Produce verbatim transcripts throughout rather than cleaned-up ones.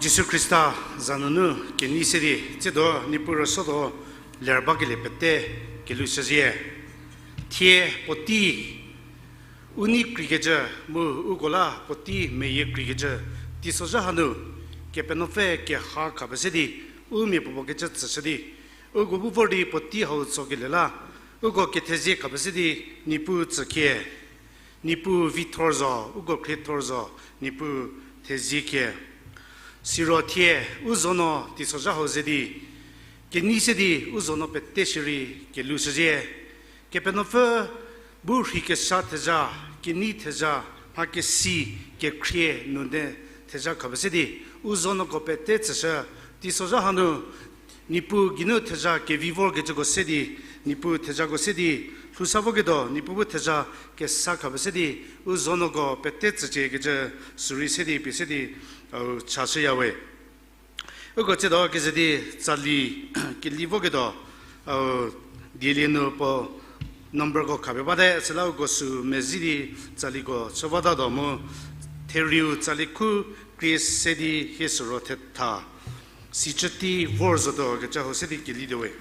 Jisu Khrista za nunu kenei se di, tsiedo Niepuu rüsuotuo ler bakelie pete kelhou shüzhie. Thie puotei u nei kreikecü mu uko la puotei meyie kreikecü, teisozha hanu Kepenuopfü keha khapie se di, u mia puopuo kecü tsüshü di, uko bu vor di puotei hau tsokelie la, uko kethezie khapie se di Niepuu tsükhie. Niepuu vi thor zo, uko khrie thor zo, Niepuu thezie khie. Siro thie u zonuo teisozha hau ze di, kenei se di u zonuo pete shierei kelhou shüzhie. Kepenuopfü bu rhei kesa theza, kenei theza, mha kesi, kekhrie nunu theza khapie se di, u zonuoko pete tsüshü, teisozha hanu Niepuu geinu theza kevi vorkecüko se di, Niepuu thezako se di lhou sa voketuo, Niepuu bu theza kesa khapie se di, u zonuoko pete tsüciekecü sürei se di pie se di, au chashüya we. Uko tsiedo keze di tsali keli voketuo, au dielie nu puo numberko khapie bate, süla uko sü mezhie di tsaliko chü vatatuo mu, therieu tsali khu krie se di hie süro thetha, sicü tei vor zotuo kecü hau se di kelituo we.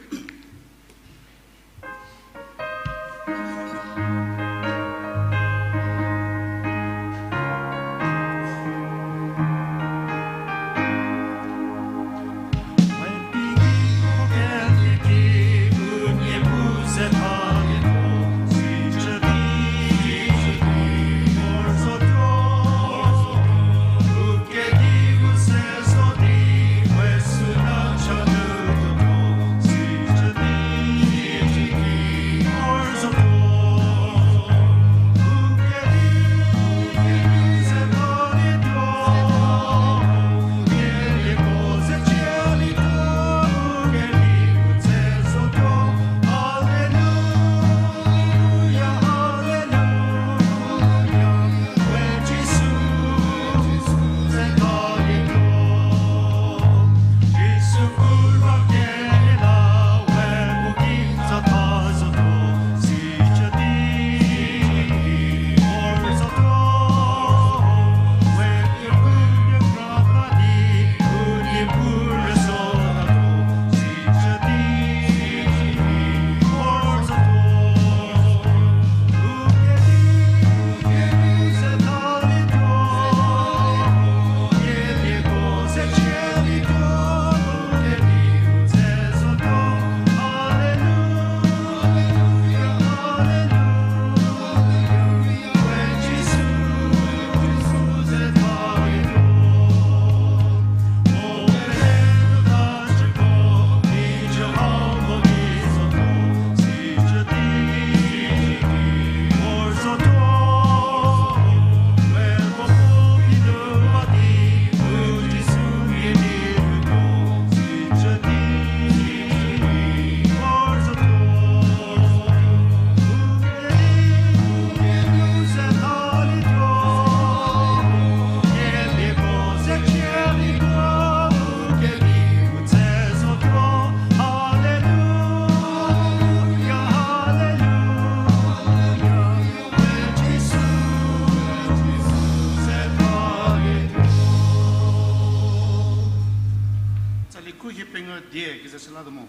Tsali khu hie pengou die keze süla tuo mo.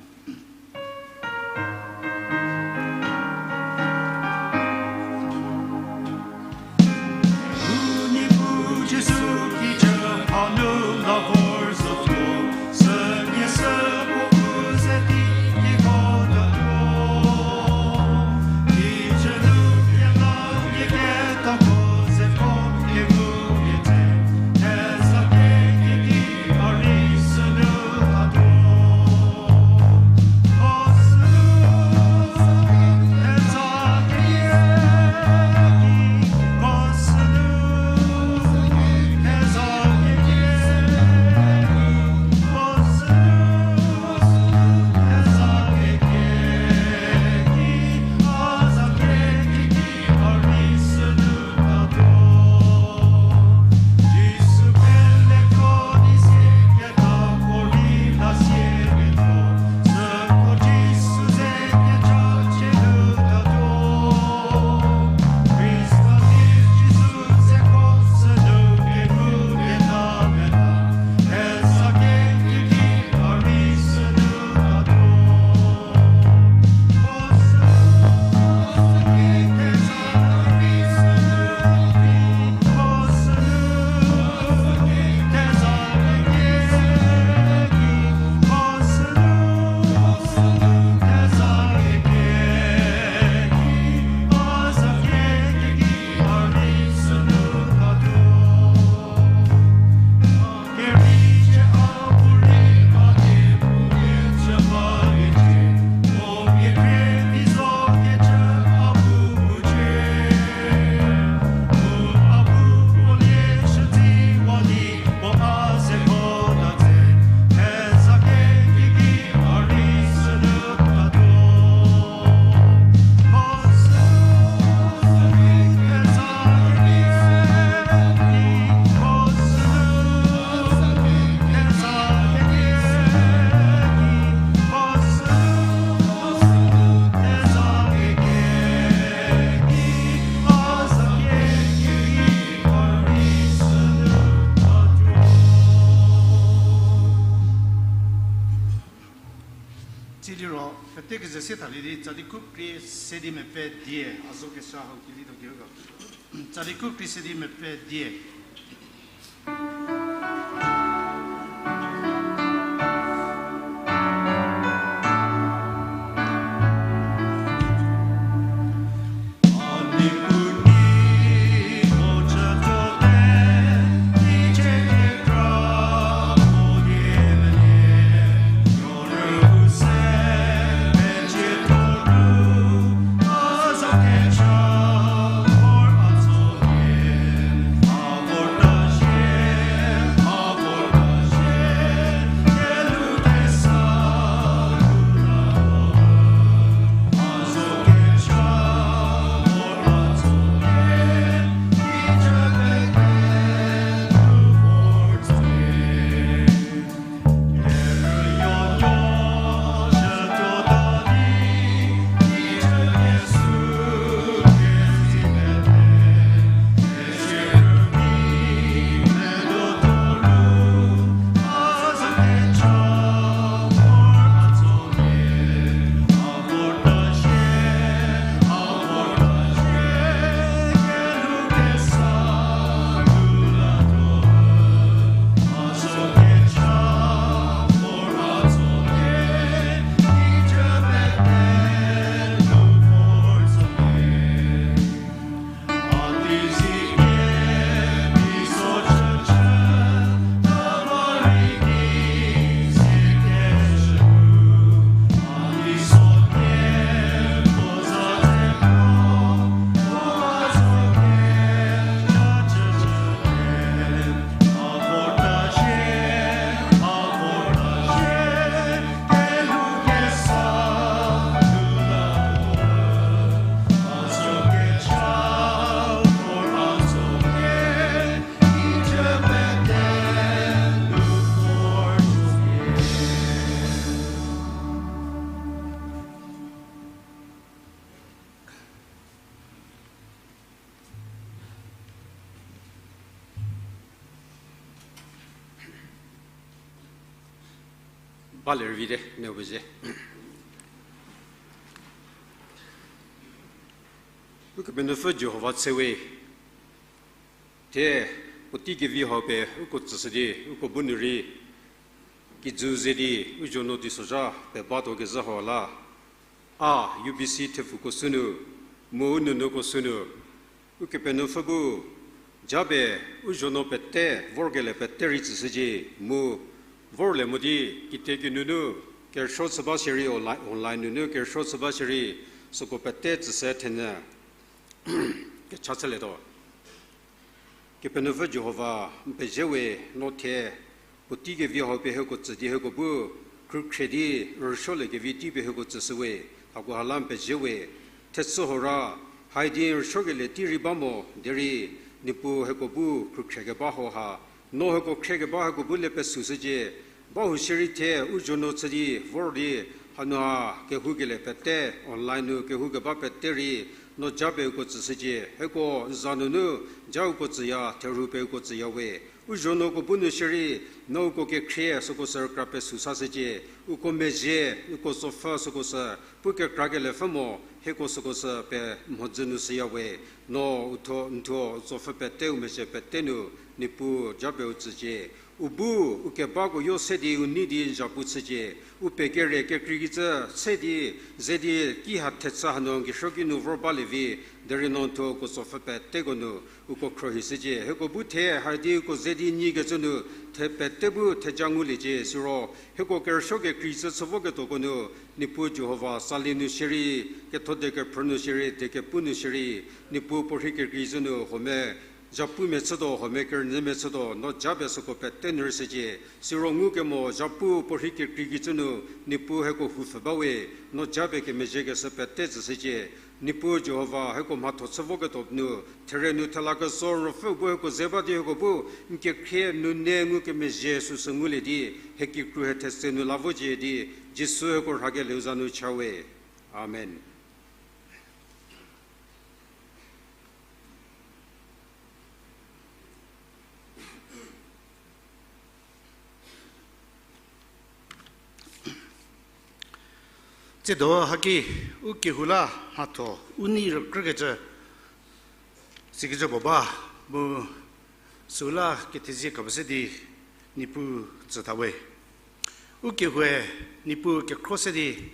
Siro, pete keze se thalie di, tsali kukri se di mepe die, a zo kesa hau ki lituo ki uko. Tsali kukri se di mepe die. Balie rüvite, nupfü ze. Ukepenuopfü Jihova tse we, thie puotei kevi hau pie uko tsüshü di, uko bu nu rei kijü ze di u zuonuo teisozha pebatuo kezhü hau la, a U B C thepfuko sünu, mu u nunuko sünu, Ukepenuopfü bu japie u zuonuo pete vorkelie pete rei tsüshücie, mu vorlie mo di kitiekinu nu kerüsuo chü ba shierei, online, online nunu kerüsuo chü ba shierei, süko pete tsüshü thenyü kecha chülietuo. Kepenuopfü Jihova, n pezie we, no thie puotei kevi hau pie hieko tsü di hieko bu khrükhrie di rüsuoliekevi tei pie hieko tsüshü we, hakoha la n pezie we. Thechü hau ra, haidi rüsuokelie tei rei ba mo derei, Niepuu hieko bu khrükhrie keba hau ha, no hieko khrie keba hieko bu le pesüshücie. Ba hu shierei thie u zuonuo chü di vor di, hanu ha kehoukelie pete, online nu kehoukeba pete rei, no japie uko tsüshücie. Hieko n za nunu ja uko tsüya, therhu pie uko tsüya we. U zuonuoko bu nu shierei, no uko kekhrie süko sü rükra pesü sashücie. Uko mezhie, uko tsopfü süko sü pu kekrakeliepfü mo, hieko süko sü pie mhodzü nu shüya we. No u thuo, n thuo, u tsopfü pete, u mezhie pete nu, Niepuu japie u tsücie. U bu u kebako yo se di u nei di n zhapu chücie. U pekerie kekreikecü se di, ze di ki ha thechü hanu n kesuo ki nu vor balie vi, derei no n thuo uko tsopfü peteko nu uko khruohishücie. Hieko bu thie haidi uko ze di nyikecü nu, the pete bu theja nguliecie. Siro hieko kerüsuo kekreikecü chü voketuoko nu, Niepuu Jihova, tsali nu shierei, ketho die kephrü nu shierei, die kepu nu shierei, Niepuu puorhi kekreikecü nu huomia zhapumia chütuo, huomia kerünyümia chütuo, no japie süko pete nu rei shücie. Siro ngukemo zhapu puorhi kekreikecü nu, Niepuu hieko houpfhü ba we, no japie kemezhiekeshü pete tsüshücie. Niepuu Jihova, hieko mhatho chü voketuo nu, there nu thela kesuo Ruopfü bu hieko ze ba di hieko bu n kekhrie nune ngukemezhie süsü ngulie di, hie kikru hie thetse nu la vocie di, Jisu hieko rhakelieu za nu cha we. Amen. Tsiedo haki u kehou la mhatho u nei rükrükecü sikecü puo ba, mu süla kethezie kepese di Niepuu tsütha we. U kehoue Niepuu kekhro se di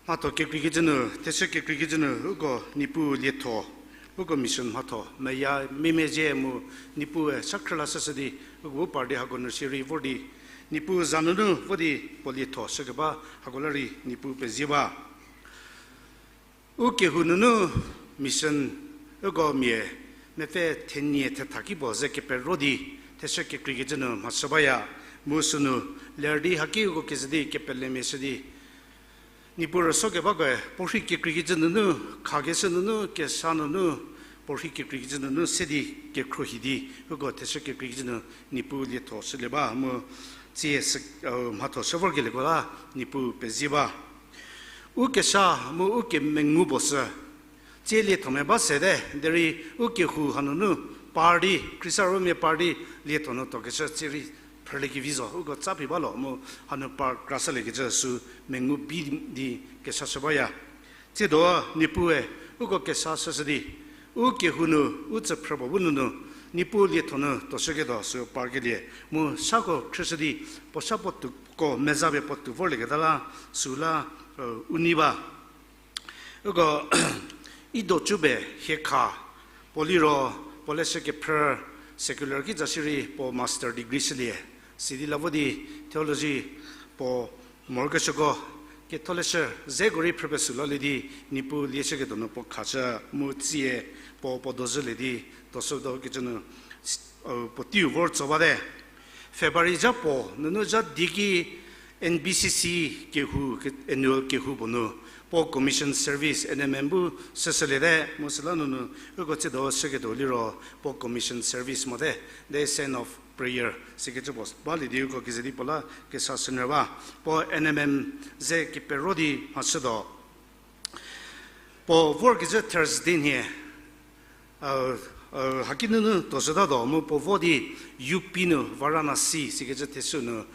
mhatho kekreikecü nu, theshü kekreikecü nu, uko Niepuu lietho, uko mission mhatho meya mimezhie mu Niepuue shakhrü la shüshü di, uko bu par di hako nu shierei vor di, Niepuu za nunu vo di puo lietho shükeba hako la rei Niepuu pezie ba. U kehou nunu mission, uko mia mepfü thenie thetha ki puo ze kepero di, theshü kekreikecü nu mhachü baya, mu sünu ler di haki uko keze di kepelemia shü di, Niepuu rüso kebakoe puorhi kekreikecü nunu, khakeshü nunu, kesa nunu, puorhi kekreikecü nunu se di kekhruohi di, uko theshü kekreikecü nu Niepuu lietho shülie ba mu tsie sü, mhatho shü vorkelieko la Niepuu pezie ba. U kesa mu u kemengu puo sü tsie lietho mia ba sete, derei u kehou hanunu par di, Khrista Romia par di lietho nu tuokeshü tsie rei phrüliekevi zo, uko tsaphi ba lo mu hanu par krashüliekecü sü mengu bi di kesa shü baya. Tsiedo Niepuue uko kesa shüshü di, u kehou nu, u tsüphrü puo bu nunu, Niepuu lietho nu tuoshüketuo sü parkelie, mu sako khrüshü di, puo sha puo tuoko meza pie puo tuo vorlieketa la, süla, u nei ba. Uko Ido Chube hiekha, puo liro, puo leshü kephrü, secular ki za shierei puo master degree shülie, sidi la vo di theology puo morokesuoko, ketholeshü zeko rei phrüpie süla lie di, Niepuu lieshüketuo nu puo khashü mu tsie puo puo dozhülie di, tuoshütuo kecü nu, puo teiu vor tso bate. February zha puo nunu zha di ki N B C C kehou, annual kehou puo nu, puo commission service N M M bu shüshüliete, mu süla nunu uko tsiedo shüketuo liro, puo commission service mote, the sign of prayer sikecü puo balie di uko keze di puo la kesa shünyü ba. Puo N M M ze kepero di mhachütuo. Puo vorkezhü Thursday nhie, haki nunu tuoshütatuo mu puo vo di U P nu Varanasi sikecü thesü nu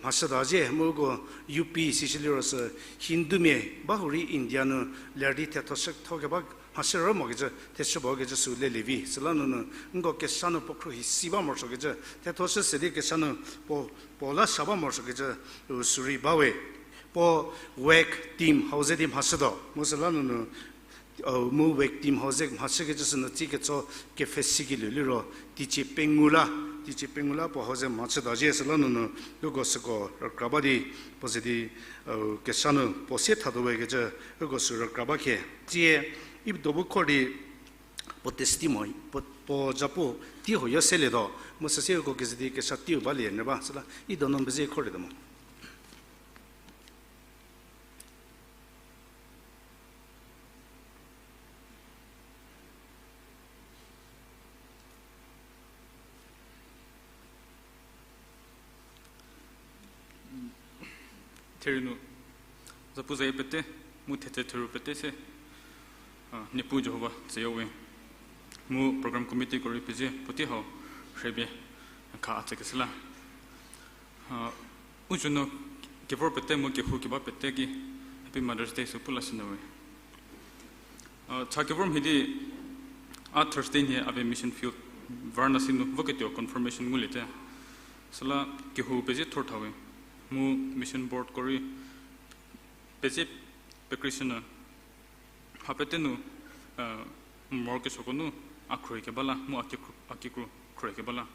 mhachütuo zhie, mu uko U P sishü liro sü Hindumia ba hurei India nu ler di thethoshütho keba mhachü rü mokecü theshü puo kecü sü lelie vi. Süla nunu nko kesa nu puo khruohi si ba morosuokecü, thethoshü se di kesa nu puo, puo la sha ba morosuokecü, u sürei bawe. Puo work team hau ze di mhachütuo mu süla nunu, mu work team hau ze mhachükecü sünu tsie ketso kepfhe sikelieu liro, teicie pengou la, teicie pengou la puo hau ze mhachütuo zhie süla nunu, uko süko rükra ba di, puo ze di, kesa nu puo sie thatuo we kecü, uko sü rükra ba khie. Tsie, i do bu khor di, puo testimony, puo, puo zhapu tei huoyo selietuo, mu süsie uko keze di kesa teiu balie nyü ba, süla i donu pezie khorlietuo mo. Therie nu, zapu zayie pete, mu thetse theru pete se, a, Niepuu Jihova tsüyo we. Mu program committee ko rei pezie puotei hau rhepie kha a tsükeshü la. A, u zuonuo kevor pete mu kehou keba pete ki Happy Mother's Day sü pu lashünyü we. A, cha kevor mhie di a Thursday nhie a vie mission field Varanasi nu voketuo confirmation nguliete. Süla kehou pezie thor tha we. Mu mission board ko rei pezie pekrei shünyü. Mha pete nu, a, morokesuoko nu a khruohi keba la, mu a kikru, a kikru khruohi keba la.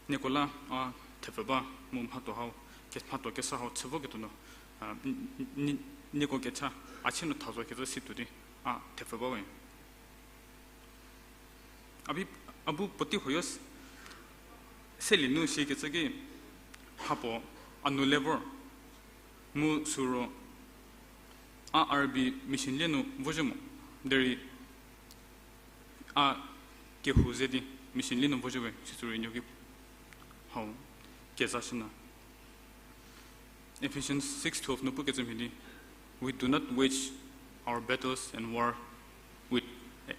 Nieko la a thepfü ba mu mhatho hau, ke, mhatho kesa hau chü voketuo nu, a, n-, n-, n-, nieko kecha a chie nu tha zo kecü situo di a thepfü ba we. A bi, a bu puotei huoyo s-, selie nu sikecü ki mhapuo a nu le vor mu süro a R B mission lie nu vozhü mo, derei a kehou ze di mission lie nu vozhü we, sisürei nuo ki hau kezashünyü. Ephesians six twelve nu pukecü mhie di, We do not wage our battles and war with,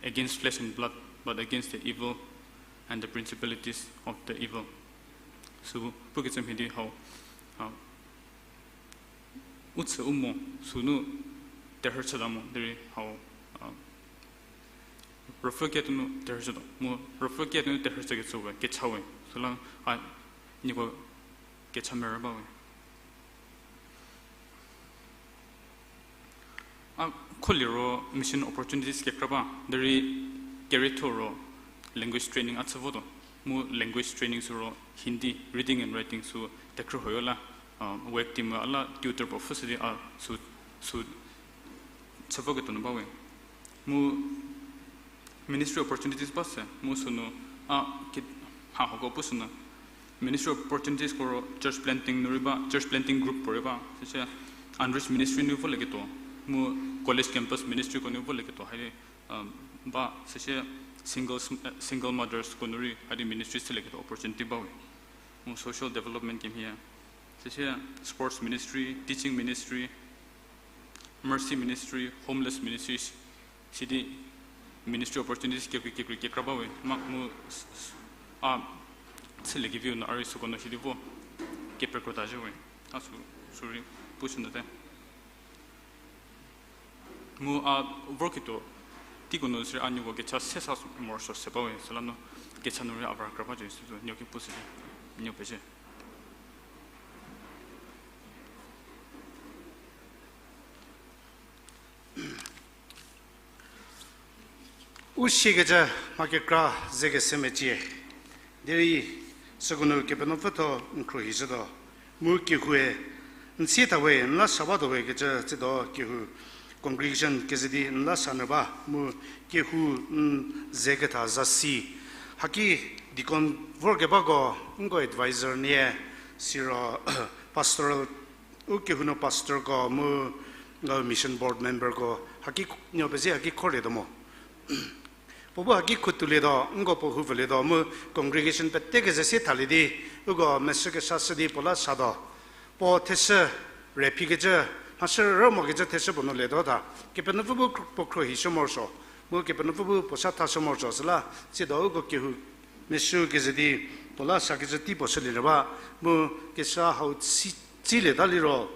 against flesh and blood, but against the evil and the principalities of the evil. Sü pukecü mhie di hau, a, U chü u mo, sünu terhü chüta mo, derei hau, a, ruopfü kietuo nu terhü chütuo, mu ruopfü kietuo nu terhü chükecü we, kecha we, süla a, nieko kecha merü ba we. A, kholiro mission opportunities kekra ba, derei kerietho ro language training a chü votuo. Mu language training sü ro Hindi, reading and writing sü tekhrü hoyo la, a, wek team a la tutor puo pfhü sidi a sü, sü chü voketuo nu ba we. Mu ministry opportunities ba se, mu sünu a, ki, ha hako pu sünu ministry opportunities ko ro church planting nu rei ba, church planting group puo rei ba, süsie unreached ministry nu volieketuo, mu college campus ministry ko nu volieketuo hai, um, ba, süsie single, single mothers ko nu rei hai di ministry chülieketuo opportunity ba we. Mu social development kemhie, süsie sports ministry, teaching ministry, mercy ministry, homeless ministries, sidi ministry opportunities kekrei kekrei kekra ba we, ma mu s-, s-, a chüliekeviu nu a rei süko nu sidi vo kepekro ta zhie we. A sü, sü rei pu sünyüte. Mu a vorketuo teiko nu sü a nieko kecha se sa morosuo se ba we, süla nu kecha nu rei a var kra ba zhie süu nieko ki pu südi, nieko pezie. U siekecü mha kekra ze kese mecie. Derei süko nu Kepenuopfü thuo n khruohishütuo. Mu kehoue n sie tha we, n la sa batuo we kecü tsiedo kehou congregation keze di n la sa nyü ba, mu kehou n ze ketha zasi. Haki deacon vorkebako, nko advisor nie, siro pastoral u kehou nu pastorko mu, uh, mission board memberko, haki nuo pezie haki khorlietuo mo. Puo bu haki khutulietuo, nko puo houpfülietuo, mu congregation pete keze sie thalie di, uko meshü kesa shü di puo la satuo. Puo theshü re phikecü, mhashü rü mokecü theshü puo nu lietuo tha. Kepenuopfü bu khro-, puo khruohishü morosuo. Mu Kepenuopfü bu puo sa thashü morosuo süla, tsiedo uko kehou meshü keze di puo la sakecü tei puo shülie nyü ba, mu kesa hau tsi, tsilieta liro,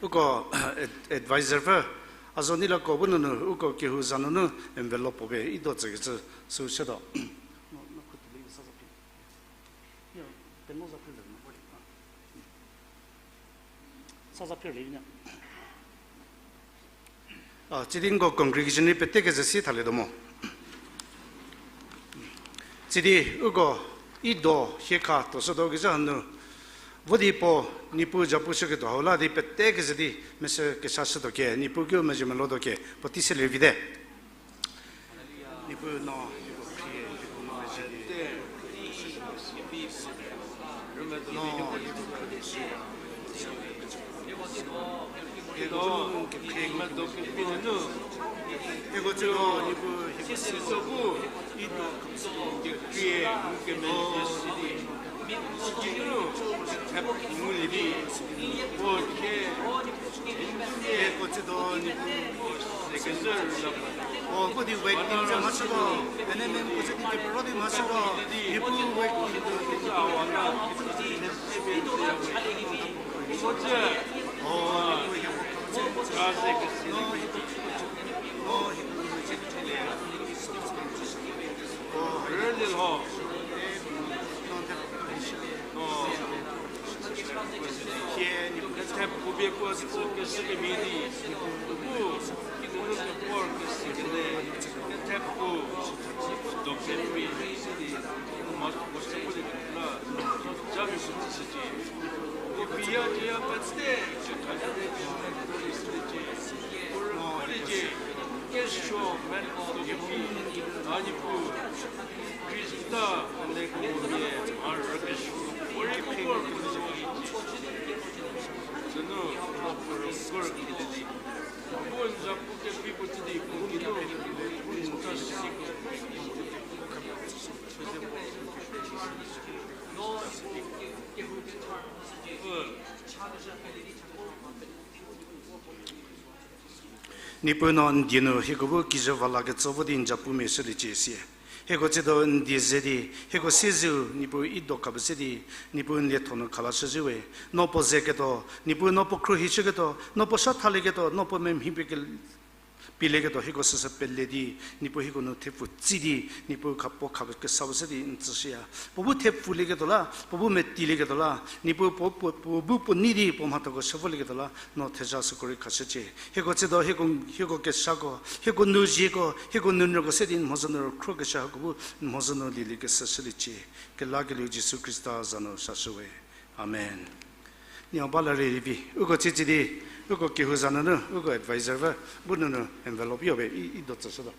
uko, ad-, advisor pfü, a zo nilako bu nunu, uko kehou za nunu envelope puo pie, i do tsükecü, süu shütuo. Sa za phir le. A, tsidi nko congregation rei pete keze sie thalietuo mo. Tsidi uko i do hiekha tuoshütuo kezhü hanu, vo di puo Niepuu zapu shüketuo hau la di pete keze di mese kesa shütuo ke, Niepuu kiu mezhie melotuo ke, puotei selie vite. Niepuu no, hieko khrie, hieko mezhie di. No, hieko khrie. Hieko nu kekhrie ngu. Hieko tsüno, Niepuu, hieko si so bu, i do kekhrie ngu kemezhie si di. Kinu, hep ngulie vi, puo khe, hieko tsüdo Niepuu, sekesü rüla. O, vo di wek team ze mhashüko, N M M ko ze di kepero di mhashüko, Niepuu wek team ko. O, Niepuu hieko, o, hieko, o, hieko, o, rüli lho. No, thepfu bie kuo tsü keshü kemhie di, u bu, kinunu kevor keshü kele, thepfu, documentary, sidi, ma, la, jami sütishücie. Ko biya cia pete, Niepuu no n die nu hieko bu kijü va lakecü vo di n japumia shüliecie sie. Hieko tsiedo n die ze di, hieko siezeu Niepuu i do khapie se di, Niepuu n lietho nu khalashüzhie we. No puo zeketuo, Niepuu no puo khruohi chüketuo, no puo sha thalieketuo, no puo memhi pie ke pilieketuo hieko süsü pele di, Niepuu hieko nu thepfu tsi di, Niepuu kha puo kha kesa puo se di n tsüshüya. Puo bu thepfulieketuo la, puo bu metilieketuo la, Niepuu puo, puo, puo bu puo nei di puo mhathoko shüvolieketuo la, no thezha süko rei khashücie. Hieko tsiedo hieko, hieko kesako, hieko nu zieko, hieko nunyüko se di n mhodzü nu rükhro keshü hako bu n mhodzü nu lielie kesü shüliecie. Kelakelieu Jisu Khrista za nu sashü we. Amen. Nieu ba la rei vi, uko tsitsi di, uko kehou za nunu, uko advisor pfü, bu nunu envelope yope, i, i do tsüshütuo.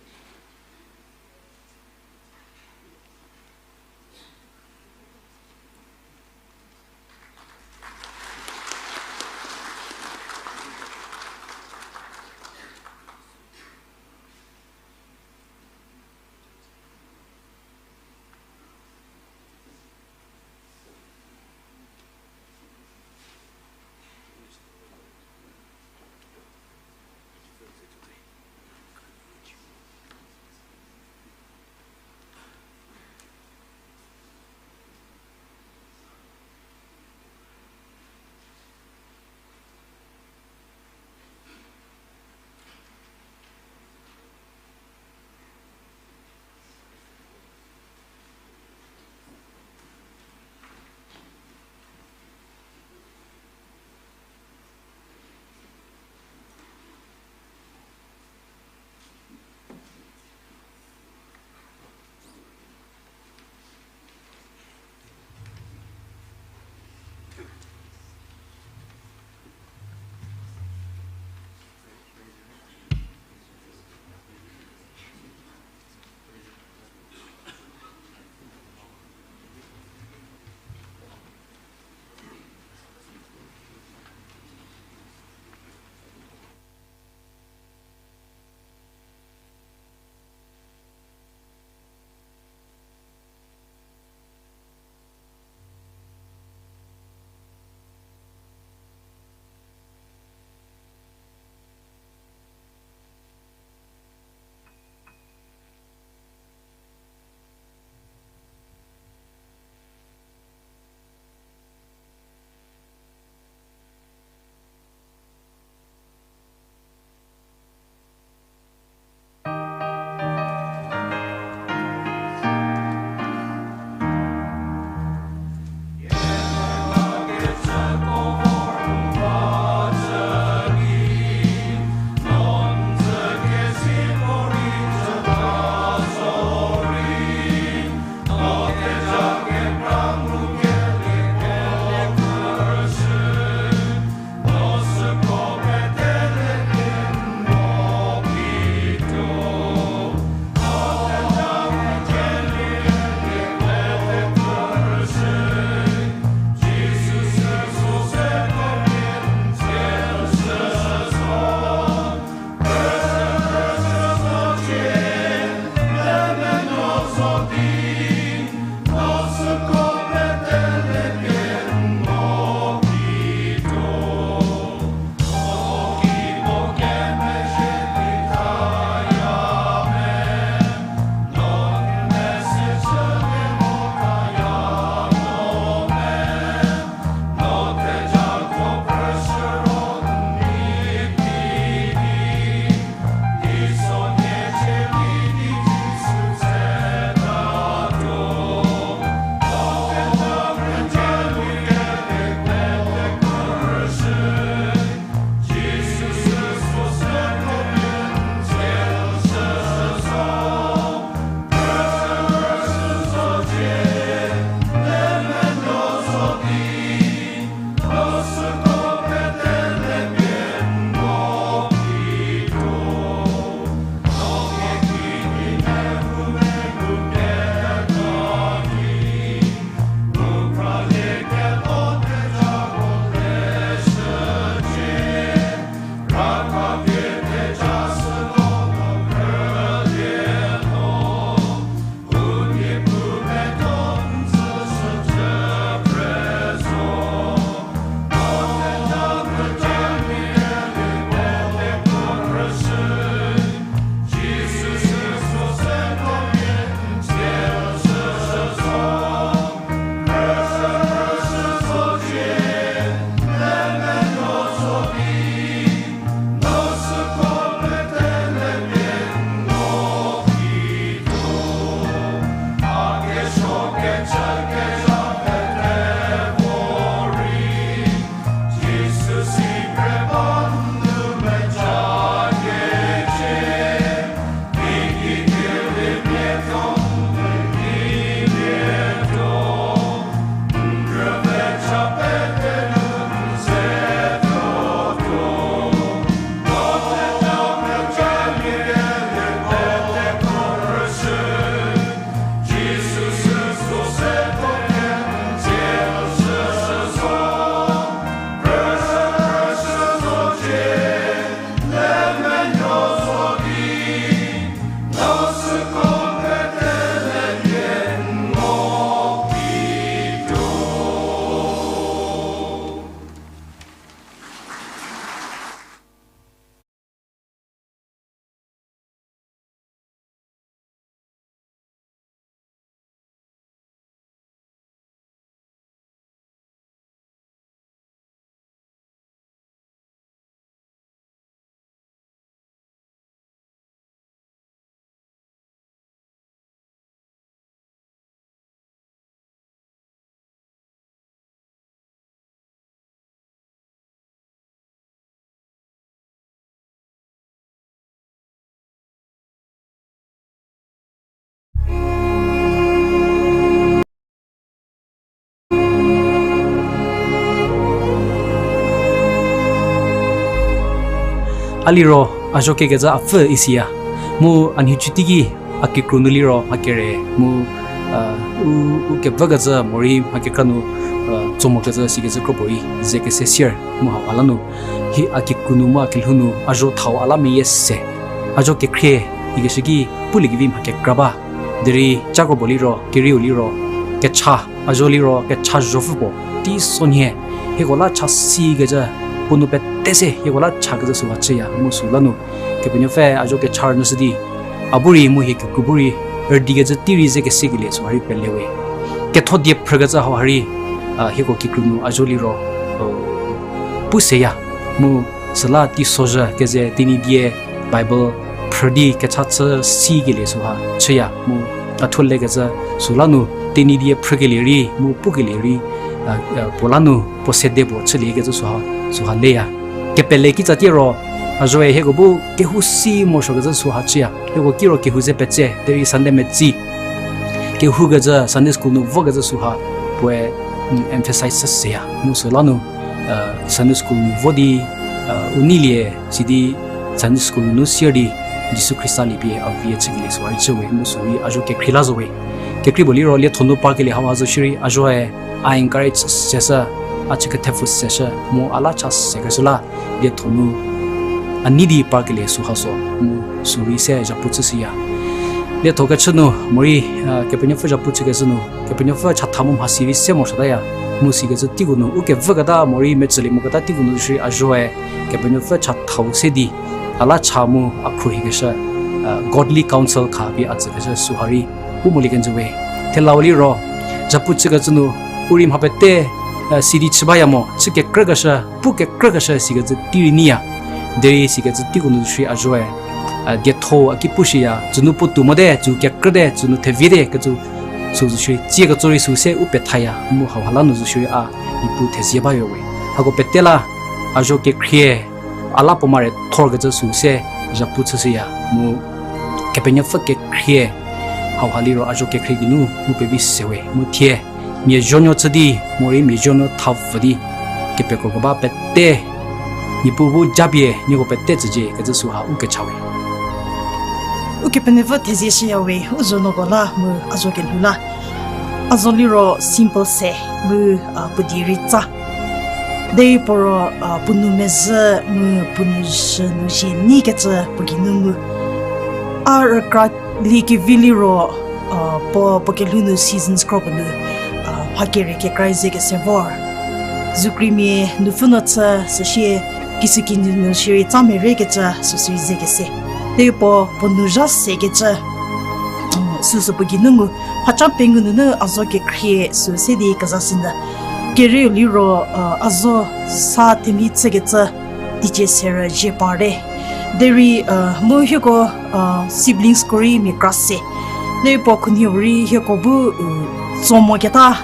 A liro, a zho kekecü a pfü isiya. Mu a nhicu teiki a kikru nu liro mha kere mu, u, u kevükecü morei mha kekra nu, tso mokecü sikecü kro puorei ze kese sier mu hauha la nu. Hi a kikru nu mu a kelhou nu a zho thau a la meyie se. A zho kekhrie ikeshü ki puliekevi mha kekra ba. Derei cako puo liro, kerieu liro, kecha, a zho liro kecha zhopfü puo, teisonhie, hieko la cha sikecü, puo nu pete se hieko la chakecü süha chüya, mu süla nu, Kepenuopfü a zho kecha rünyüshü di, a bu rei mu hie kikru bu rei, rüdikecü tei rei ze kesekelie süha rei pelewe. Ketho die phrükecü hauha rei, hieko kikru nu a zho liro, pu seya, mu süla teisozhü keze Tenyidie Bible phrü di kecha chü sikelie süha chüya mu, a thuo lekecü süla nu Tenyidie phrükelie rei mu pukelie rei, puo la nu puo sede puo chüliekecü süha, süha leya. Kepele kitsatie ro, a zhoe hieko bu kehou si morosuokecü süha chüya. Hieko kiro kehou ze petse, derei Sunday metsi kehoukecü, Sunday school nu vokecü süha, puoe emphasize seya. Mu süla nu Sunday school nu vo di, u neilie, sidi Sunday school nunu sier di, Jisu Khrista liepie a vie chükelie süha rei chüwe, mu süu a zho kekhrie la zo we. Kekhrie puo liro lietho nu parkelie hauha zo shierei a zhoe, a encourage seshü, a chü kethepfü seshü mu a la cha sekeshü la, lietho nu a nei di parkelie süha so mu süu rei se zhapu chüshüya. Lietho kechü nu morei, Kepenuopfü zhapu chükecü nu, Kepenuopfü chatha mu mhasi rei se morosuotaya. Mu sikecü teiko nu u kevüketa morei metsülie moketa teiko nu shierei a zhoe, Kepenuopfü chathau se di, a la cha mu a khruohikeshü, godly counsel khapie a tsükeshü süha rei pu molie kenjü we. Thelau liro, zhapu chükecü nu, u rei mha pete, sidi chü baya mo, chü kekrükeshü, pu kekrükeshü sikecü tei rei neiya. Derei sikecü teiko nu zo shierei a zhoe, dietho a ki pushüya, tsünu puotou mote, tsü kekrüte, tsünu theviete kecü, süu zo shierei tsie ketso rei süu se u pethaya, mu hauha la nu zo shierei a, Niepuu thezie bayo we. Hako pete la, a zho kekhrie, a la puo mare thorkecü süu se zhapu chüshüya, mu Kepenuopfü kekhrie, hauha liro a zho kekhrie geinu mu pevi sewe, mu thie, mia zuonuo chü di, morei mia zuonuo thapfü di, kepekro keba pete, Niepuu bu japie nieko pete tsücie kecü süha u kecha we. Ukepenuopfü thezie shüya we, u zuonuoko la mu a zho kelhou la. A zho liro simple se, mu, puo die rei tsa. Derei puo ro, puo nou mezhü mu puo nou zhü nu zhie neikecü puo geinu ngu. A rükra liekevi liro, puo, puo kelhou nu seasons kro puo nu, mha kere kekra rei ze kese vor. Zukrimia nupfü no chü süsie, kisükinyi nu shierei tsa merekecü süsü rei ze kese. Derei puo, puo nou zha sekecü, süsü puo geinu ngu, mhaca pengou nunu a zho kekhrie süu se di kezha sinyü. Kerieu liro, a zho sa themia chükecü, teicie serü zie parte. Derei, mu hieko, siblingsko rei mia kra se. Derei puo khunhie rei hieko bu, tso moketa,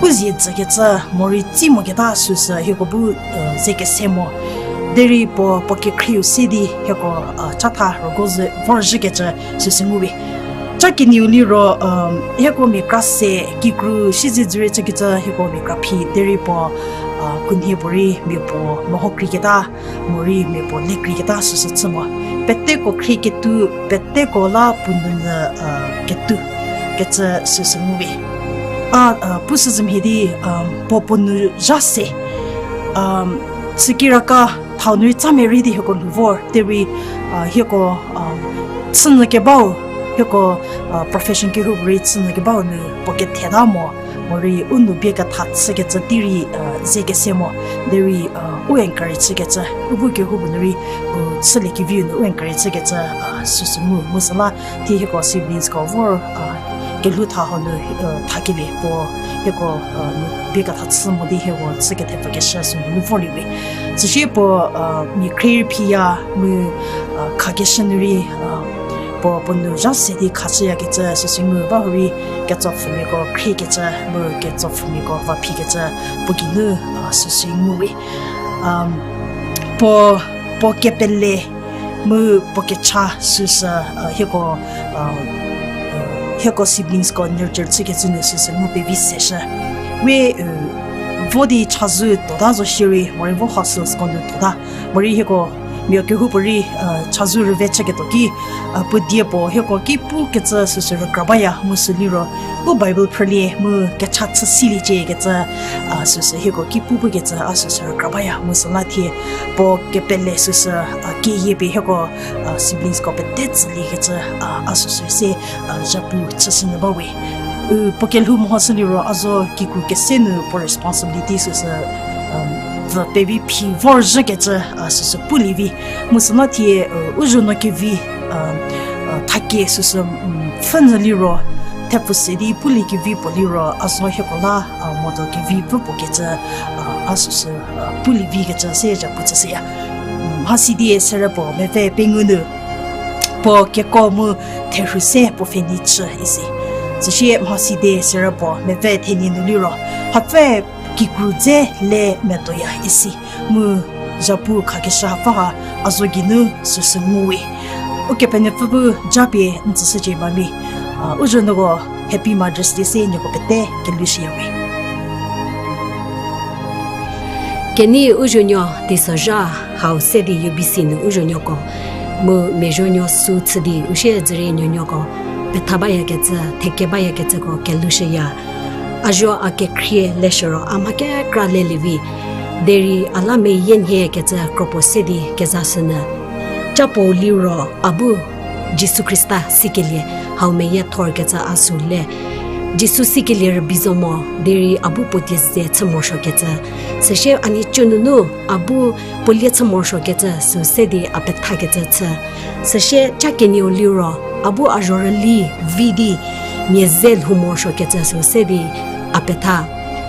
u zie dzükecü, morei tsi moketa süsü hieko bu, ze kese mo. Derei puo, puo kekhrieu se di hieko, chatha rügo ze vorzhükecü süsü nguwe. Ca kenieu liro, hieko mia kra se, kikru siezedzürie chükecü hieko mia kra phi, derei puo, khunhie puorei mia puo meho kreiketa, morei mia puo le kreiketa süsü chü mo. Peteko khrie ketuo, peteko la puo nounyü, ketuo, kecü süsü nguwe. A, pushüzhü mhie di, puo puo nou zha se, chükiraka thau nu rei tsa merei di hieko lhou vor, derei, hieko, chünyü kebau, hieko, profession kehoupuorei chünyü kebau nu puo ketheta mo, morei u nou bie ketha chükecü tei rei, ze kese mo, derei, u encourage chükecü, u bu kehoupuo nu rei, u chüliekeviu nu u encourage chükecü, süsü ngu, mu süla, thie hieko siblingsko vor, kelhou tha hau nu, thakelie puo, hieko, nu bie ketha chü mo di hieko chü kethepfükeshü sünu vorliewe. Süsie puo, mia khrie rei phiya mu, khakeshü nu rei, puo puo nou zha se di khashüyakecü süsü ngu ba hurei ketsopfhümiako khriekecü mu ketsopfhümiako va phikecü puo geinu, süsü nguwe. Puo, puo kepele mu puo kecha süsü, hieko, hieko siblingsko nurture chükecü nu süsü ngu pevi seshü. We, vo di chazou tota zo shierei, morei vo hostels ko nu tota. Morei hieko, Mia kehoupuorei, uh, chazou rüve chüketuo ki, uh, puo die puo hieko ki pukecü süsü rükra baya mu sü liro, u Bible phrülie mu kecha chü siliecie kecü, uh, süsü hieko ki pu pukecü a süsü rükra baya mu süla thie puo kepele süsü, uh, keyie pie hieko, uh, siblingsko pete tsüliekecü, uh, a süsü se, uh, zhapu chüshünyü ba we. Uh, puo kelhou mehoshü liro a zo kikru kese nu puo responsibility süsü, um, vü pevi phi vorzhükecü, uh, süsü pulie vi. Mu süla thie, uh, u zho no kevi, uh, uh, thakie süsü, um, pfhünyü liro, thepfu se di pulie kevi puo liro, a zo hieko la, uh, model kevi pfü puo kecü, uh, a süsü, uh, pulie vi kecü se zhapu chüshüya. Um, mhasidi serü puo mepfü pengou nu puo keko mu therhu se puo pfhe ni chü isi. Süsie mhasidi serü puo mepfü thenie nu liro, hapfü kikru dze le medoya isi. Mu zhapu khakeshü hapfü ha a zo geinu süsü nguwe. Ukepenuopfü bu japie n tsüshücie mami. Uh, u zho nuko Happy Mother's Day se nieko pete kelushüya we. Kenei u zhonuo teisozha hau se di U B C nu u zhonuoko mu mia zhonuo sü chü di u sie dzürie nuonuoko petha bayakecü, theke bayakecüko kelushüya. A zho a kekhrie leshüro a mha kekra lelie vi. Derei a la meyie nhie kecü kropuo se di kezashünyü. Ca puou liro a bu Jisu Khrista sikelie hau meyie thorkecü a sü le. Jisu sikelie rübei zo mo, derei a bu puo die ze chü morosuokecü. Süsie a nhicu nunu a bu puo lie chü morosuokecü sü se di a pethakecü chü. Süsie ca kenieu liro a bu a zho rüli vi di mia ze lhou morosuokecü sü se di a petha.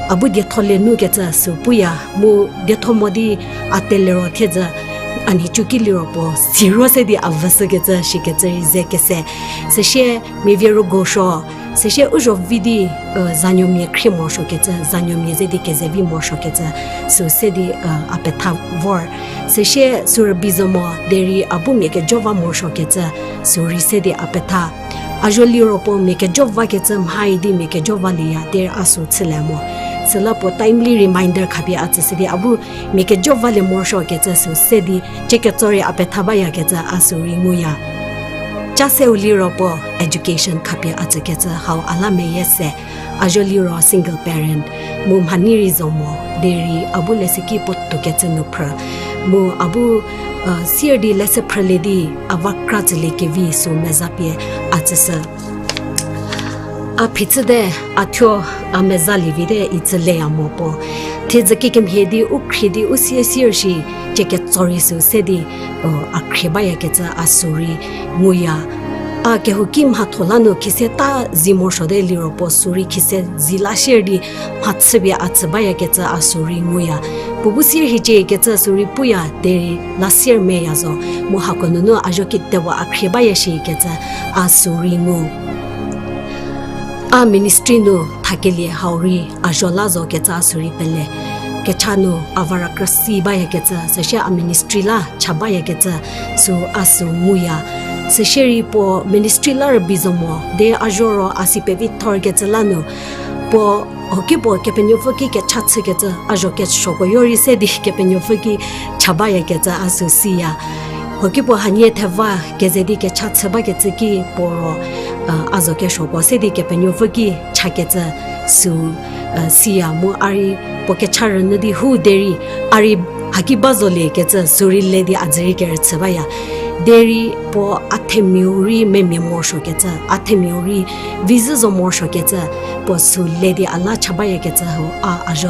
A bu dietho le nukecü sü puya mu dietho mo di a telero thiedzü a nhicu ki liro puo siro se di a vüshükecü shikecü rei ze kese. Süsie mia vie rügo suo, süsie u zho vi di, uh, zanuomia khrie morosuokecü, zanuomia ze di keze vi morosuokecü sü se di, uh, a petha vor. Süsie sü rübei zo mo, derei a bu mia kejo va morosuokecü sü rei se di a petha. A zho liro puo mia kejo vakecü mhai di mia kejo valieya derei a sü chülie mo. Süla puo timely reminder khapie a tsüshü di a bu mia kejo valie morosuokecü sü se di ceketso rei a petha bayakecü a sü rei nguya. Ca seu liro puo education khapie a tsükecü hau a la meyie se. A zho liro single parent mu mhanei rei zo mo, derei a bu leshüki puo tuokecü nu phrü. Mu a bu, uh, sier di leshü phrülie di a va kra tsülie kevi sü meza pie a tsüshü. A phichüte, a thuo, a mezalie vite itsü leya mo puo. Thiedzü kikemhie di u khrie di u sie sier shi, ceketso rei sü se di, uh, a khrie bayakecü a sü rei nguya. A kehouki mhatho la nu khise ta zi morosuote liro puo sü rei khise zi la sier di mhachüpie a tsü bayakecü a sü rei nguya. Puo bu sier hiecie kecü sü rei puya derei la sier meya zo. Mu hako nunu a zho kitewa a khrie baya shikecü a sü rei ngu. A ministry nu thakelie hau rei a zho la zokecü a sü rei pele. Kecha nu a va ra krüsi bayakecü, süsie a ministry la cha bayakecü sü a sü nguya. Süsie rei puo ministry la rübei zo mo, de a zho ro a si pevi thorkecü la nu puo hoki puo Kepenuopfü ki kecha chükecü a zho kesuoko yo rei se di Kepenuopfü ki cha bayakecü a sü siya. Hoki puo hanie theva keze di kecha chü bakecü ki puo ro, uh, a zo kesuoko se di Kepenuopfü ki chakecü sü, uh, siya mu a rei puo kecha rünyü di hu derei a rei haki ba zoliekecü sü rei le di a dzü rei kerüchü baya. Derei puo a themiau rei memia morosuokecü, a themiau rei vizü zo morosuokecü, puo sü le di a la cha bayakecü hau a, a zho,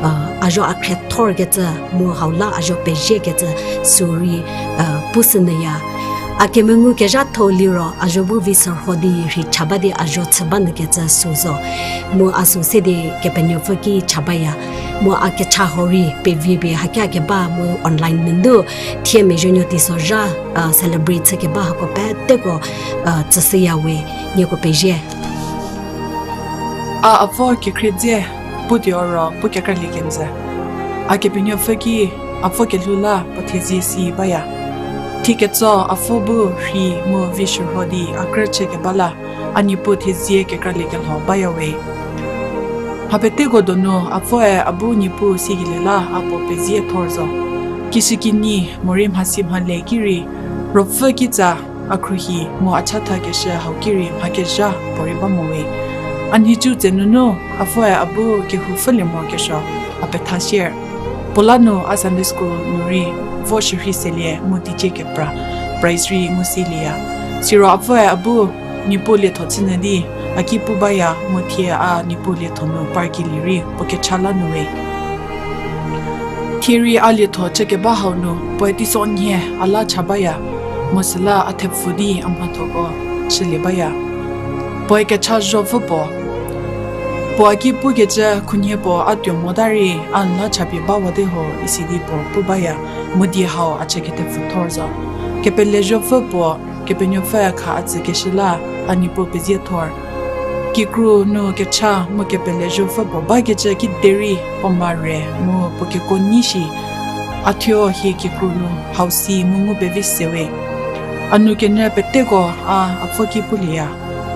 uh, a zho a khriethorkecü mu hau la a zho peziekecü sü rei, uh, pushünyüya. A kemengu kezhatho liro a zho bu vi sürho di rhei cha ba di a zho chü banyükecü sü zo. Mu a sü se di Kepenuopfü ki cha baya. Mu a kecha hau rei pevi pie haki a keba mu online nunu thie mezhienuo teisozha, uh, celebrate chükeba hako peteko, uh, tsüshüya we, nieko pezie. A, a pfo kekhrie dze, putuo ro pu kekralie kenjü. A Kepenuopfü ki, a pfo kelhou la puo thezie si baya. Thie ketso a pfo bu rhei mu vi sürho di a krü chükeba la, a Niepuu thezie kekraliekelho baya we. Mha peteko donu a pfüe a bu Niepuu sikelie la a puo pezie thor zo. Kishükinyi morei mhasi mhale ki rei, ruopfü kitsa, a khruohi mu a chatha keshü hau ki rei mha kezha puorei ba mo we. A nhicu tse nunu, a pfüe a bu kehou pfhülie morokesuo, a petha sier. Puo la nu a Sunday school nu rei vo shürhei selie mu teicie kepra, prize rei ngu silieya. Siro a pfüe a bu Niepuu lietho chünyü di, a ki pu baya mu thie a Niepuu lietho nu parkelie rei puo kecha la nu we. Thie rei a lietho chükeba hau nu puoe teisonhie a la cha baya, mu süla a thepfu di a mhathoko chülie baya. Puoe kecha zopfü puo. Puo a ki pukecü khunhie puo a tuo mota rei a n la chapie bawate ho isi di puo pu baya, mu die hau a chü kethepfu thor zo. Kepele zopfü puo, Kepenuopfü kha a tsükeshü la, a Niepuu pezie thor. Kikru nu kecha mu kepele zopfü puo bakecü kiderei puo mare mu puo kekuo nyi shi, a thuo hie kikru nu hau si mu ngu pevi se we. A nou kenyü peteko a a pfü ki pulieya,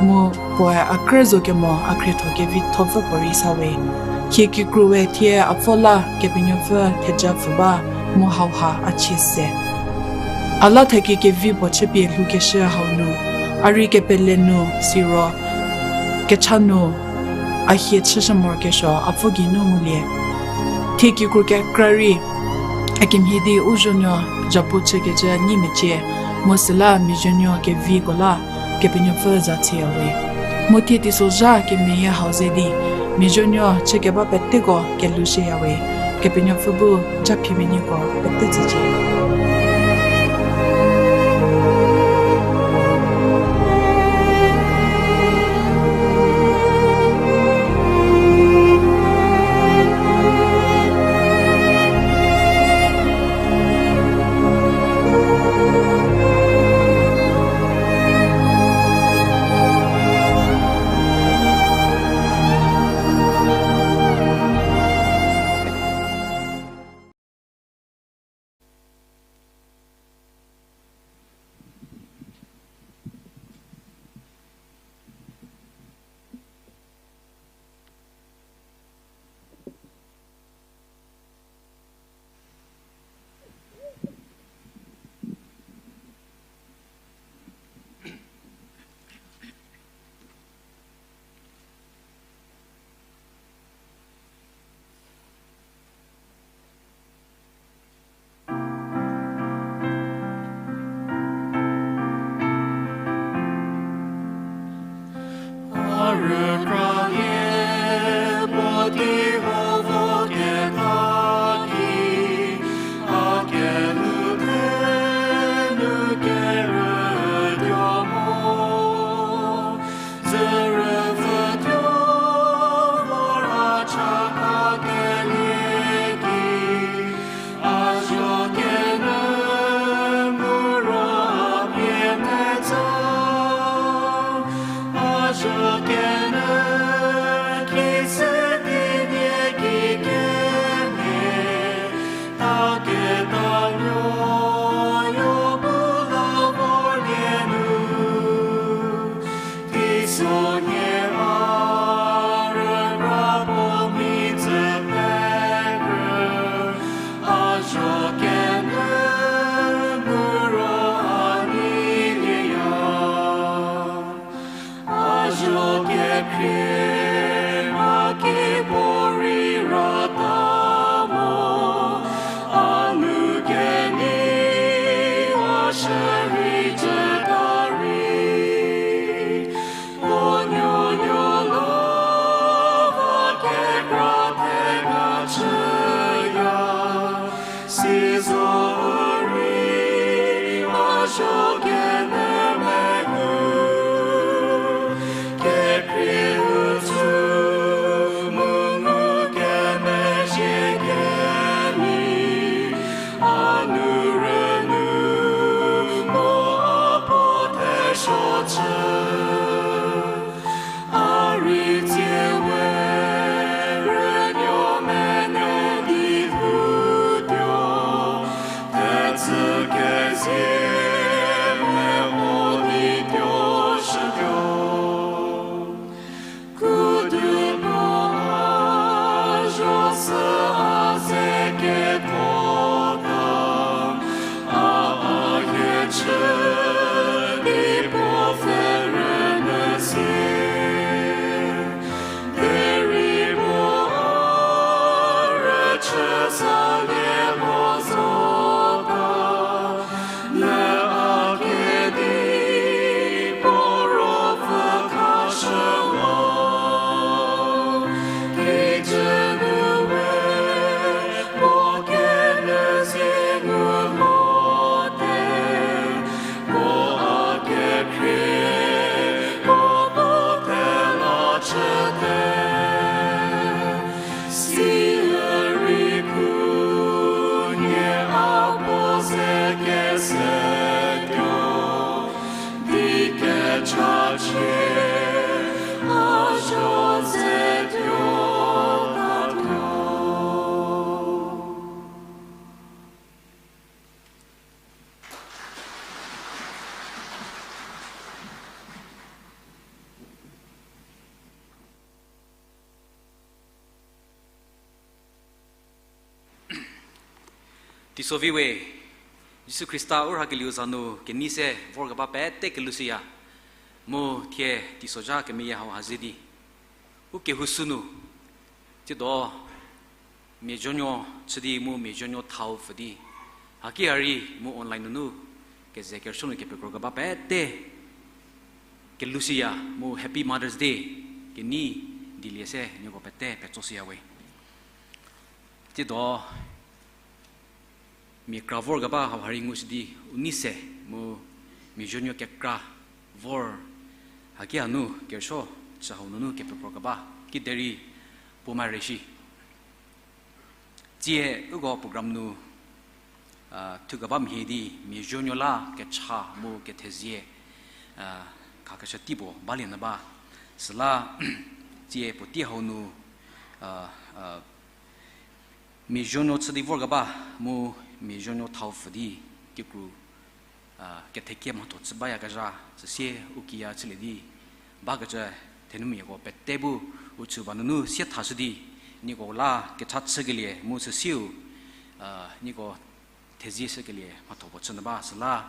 mu puoe a krü zo kemo a khrietho kevithopfü puorei sa we. Hie kikru we thie a pfü la Kepenuopfü theja pfü ba mu hauha a chie se. A la thaki kevi puo chüpie lhoukeshü hau nu, a rei kepele nu siro kecha nu a hie chüshü morokesuo a pfü geinu ngulie. Thie kikru kekra rei a kemhie di u zuonuo zhapu chükecü nyi mecie, mu süla miazuonuo keviko la Kepenuopfü za chüya we. Mu thie teisozha kemeyie hau ze di, miazuonuo chükeba peteko kelhoushüya we. Kepenuopfü bu japhi menuoko pete tsücie. Teiso vi we, Jisu Khrista u rhakelieu za nu kenei se vorkeba pete kelushüya, mu thie teisozha kemeyie hau ha ze di u kehou sü nu, tsiedo mia zuonuo chü di mu mia zuonuo thau pfü di, haki ha rei mu online nunu keze kerüsuo nu kepekro keba pete kelushüya mu Happy Mother's Day kenei dielie se nieko pete petsoshüya we. Tsiedo mia kra vorkeba hau ha rei ngushü di u nei se mu mia zuonuo kekra vor, haki hanu kerüsuo chü hau nunu kepekro keba kiderei puo mare shi. Tsie uko program nu thukeba mhie di mia zuonuo la kecha mu kethezie khakeshü tei puo balie nyü ba. Süla tsie puotei hau nu mia zuonuo chü di vorkeba mu mia zuonuo thau pfü di kikru kethekie mhatho chü bayakezha süsie u kiya chülie di bakecü thenumia-ko pete bu u chü ba nunu sie thashü di nieko la kecha chükelie mu süsieu nieko thezie shükelie mhatho puo chü nyü ba. Süla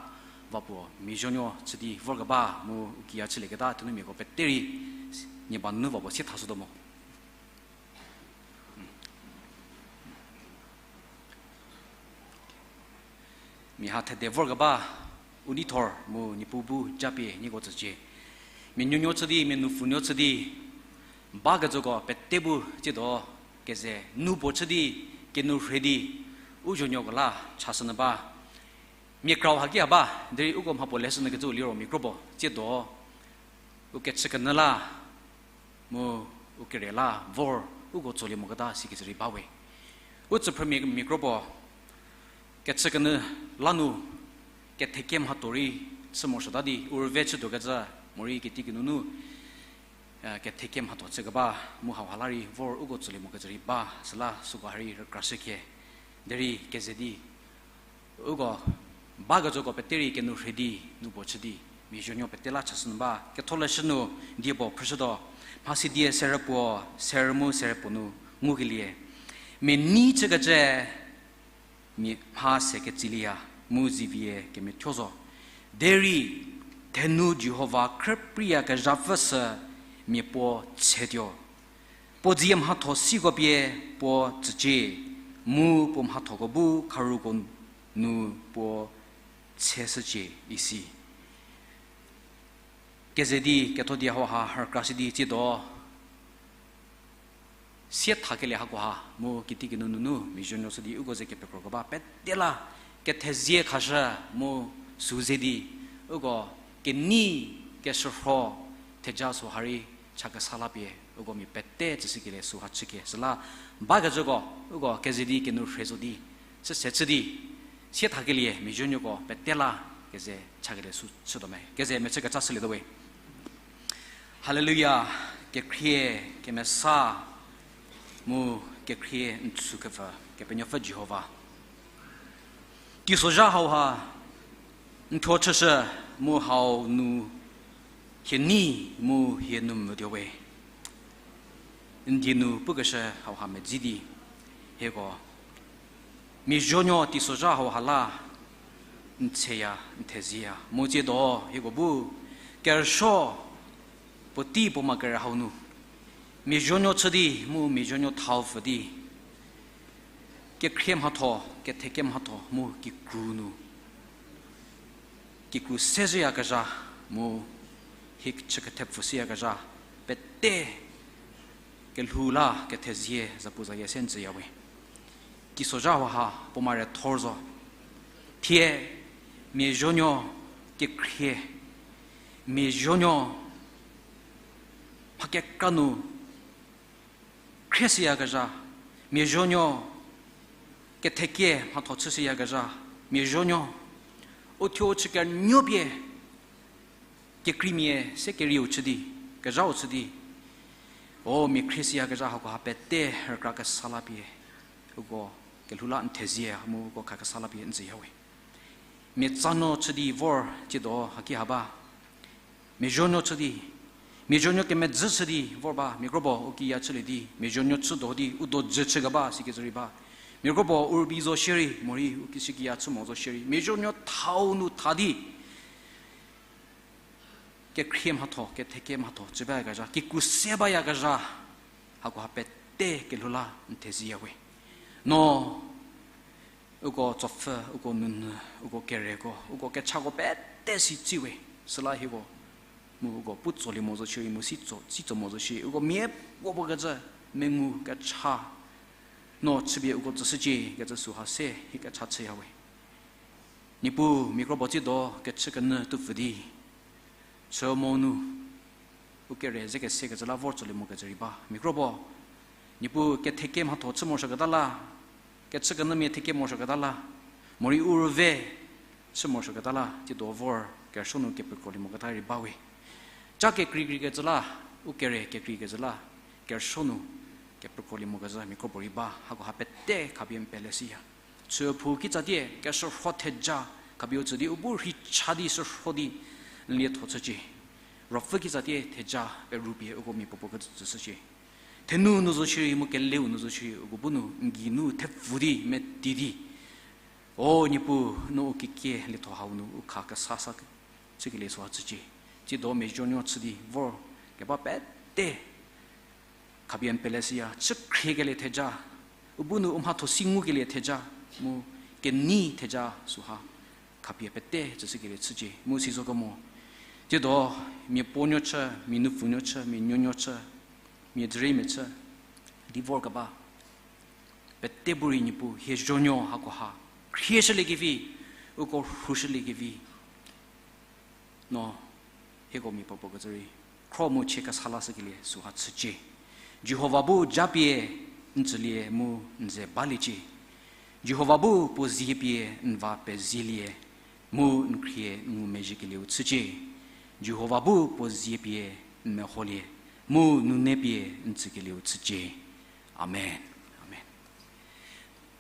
va puo mia zuonuo chü di vorkeba mu u kiya chülieketa thenumiako pete rei nie ba nunu va puo sie thashütuo mo. Mia ha thede vorkeba u neithor mu Niepuu bu japie nieko tsücie. Mia nuonuo chü di, mia nupfunuo chü di bakecüko pete bu tsiedo keze nu puo chü di, kenu rhe di u zuonuoko la chashü nyü ba. Mia krau haki ha ba, derei uko mha puo leshü nyü kecü liro mia kro puo tsiedo u kechükenyü la mu u kere la vor uko tsolie moketa sikecü rei ba we. U tsüphrümia mia kro puo kechükenyü la nu kethekie mhatho rei chü morosuota di u rüve chütuokecü morei kitikinunu kethekie mhatho chükeba mu hauha la rei vor uko tsolie mokecü rei ba. Süla süko ha rei rükrashükhie derei keze di uko bakecüko pete rei kenu rhe di nu puo chü di mia zuonuo pete la chashü nyü ba. Ketholeshü nu die puo phrüshütuo, Mhasidie serü puo, serü mu serü puo nu ngukelie, mia nei chükecü mia mha se ketsilieya mu zivie kemethuo zo. Derei thenu Jihova khrüpreiyakezhapfü sü mia puo tsetuo. Puo dzie mhatho siko pie puo tsücie, mu puo mhathoko bu kharuko nu puo tseshücie isi. Keze di ketho di hauha rükrashü di tsiedo sie thakelie hakoha mu kitikinunu mia zuonuo chü di uko ze kepekrokeba pete la kethezie khashü mu sü ze di uko kenei keshürho theja süha rei chakesa la pie uko mia pete tsüshükelie süha chükhie. Süla bakecüko uko keze di kenu rhe zo di chüse chü di sie thakelie mia zuonuoko pete la keze chakelie sü chütuo me. Keze mechü kecha shülietuo we. Haleluya, kekhrie, kemesa, mu kekhrie n tsükepfü, Kepenuopfü Jihova. Teisozha hauha n thuo chüshü mu hau nu hie nei mu hie nu mvütuo we. N die nu pukeshü hauha medzi di hieko mia zuonuo teisozha hauha la n theya, n thezieya mu tsiedo hieko bu kerüsuo puotei puo ma kerü hau nu mia zuonuo chü di mu mia zuonuo thau pfü di Kekhrie mhatho, ketheke mhatho mu kikru nu, kikru se zhüyakezha, mu hie chü kethepfü shüyakezha, pete kelhou la kethezie zapu zayie se n tsüya we. Teisozha hauha puoma re thor zo. Thie, mia zonuo kekhrie, mia zonuo mha kekra nu khrie shüyakezha, mia zonuo ketheke mhatho chü shüyakezha, mia zonuo u thuo chü kernuo pie kekreimia se kerieu chü di, kezhau chü di, o mia khrie shüyakezha hakoha pete rükra kesa la pie, uko kelhou la n thezie mu uko khakesa la pie n tsüya we. Mia tsanuo chü di vor tsiedo haki ha ba. Mia zonuo chü di, mia zonuo kemedzü chü di vor ba, mia kropuo u kiya chülie di, mia zonuo chütuo di u do jü chükeba sikecü rei ba. Mia kropuo u rübei zo shierei, morei u kishükiya chü mo zo shierei, mia zonuo thau nu tha di kekhrie mhatho, ketheke mhatho chü bayakezha, kikru se bayakezha, hakoha pete kelhou la n thezieya we. No uko tsopfü, uko nunu, uko kereko, uko kechako pete si tsü we. Süla hieko mu uko pu tsolie mo zo shierei mu si tso, si tso mo zo shierei, uko mia puo puo kecü, mengu kecha, no chüpie uko tsüshücie kecü süha se hie kecha chüya we. Niepuu, mia kropuo tsiedo kechükenyü tuopfü di chü mo nu u kere ze kesekecü la vor tsolie mokecü rei ba. Mia kropuo, Niepuu ketheke mhatho chü morosuoketa la, kechükenyümia theke morosuoketa la, morei u rüve chü morosuoketa la, tsiedo vor kerüsuo nu kepekrolie moketa rei ba we. Ca kekreikreikecü la, u kere kekreikecü la, kerüsuo nu kepekrolie mokecü mia kropuo rei ba, hakoha pete khapie n pele shüya. Chüphou kitsatie keshürho theja khapie u tsü di u bu rhei cha di shürho di n lietho chücie. Ruopfü kitsatie theja perupie uko mia puopuo kecü tsüshücie. Thenu nu zo shierei mu keleu nu zo shierei uko bu nu n gei nu thepfü di meti di, O Niepuu, no u kekie lietho hau nu u kha kesa sa chükelie süha chücie. Tsiedo mia zonuo chü di vor keba pete khapie n pele shüya, chü khriekelie theja, u bu nu u mhatho si ngukelie theja, mu kenei theja süha khapie pete tsüshükelie chücie mu si zo kemo. Tsiedo mia puonuo chü, mia nupfunuo chü, mia nuonuo chü, mia dzüriemia chü di vor keba pete bu rei Niepuu hie zonuo hakoha khrieshüliekevi, uko rhushüliekevi, no hieko mia puopuo kecü rei khro mu chie kesa lashükelie süha chücie. Jihova bu japie n tsülie mu n ze baliecie. Jihova bu puo zie pie n va pezielie mu n khrie n ngumezhiekelieu chücie. Jihova bu puo zie pie n meholie mu nune pie n tsükelieu chücie. Amen. Amen.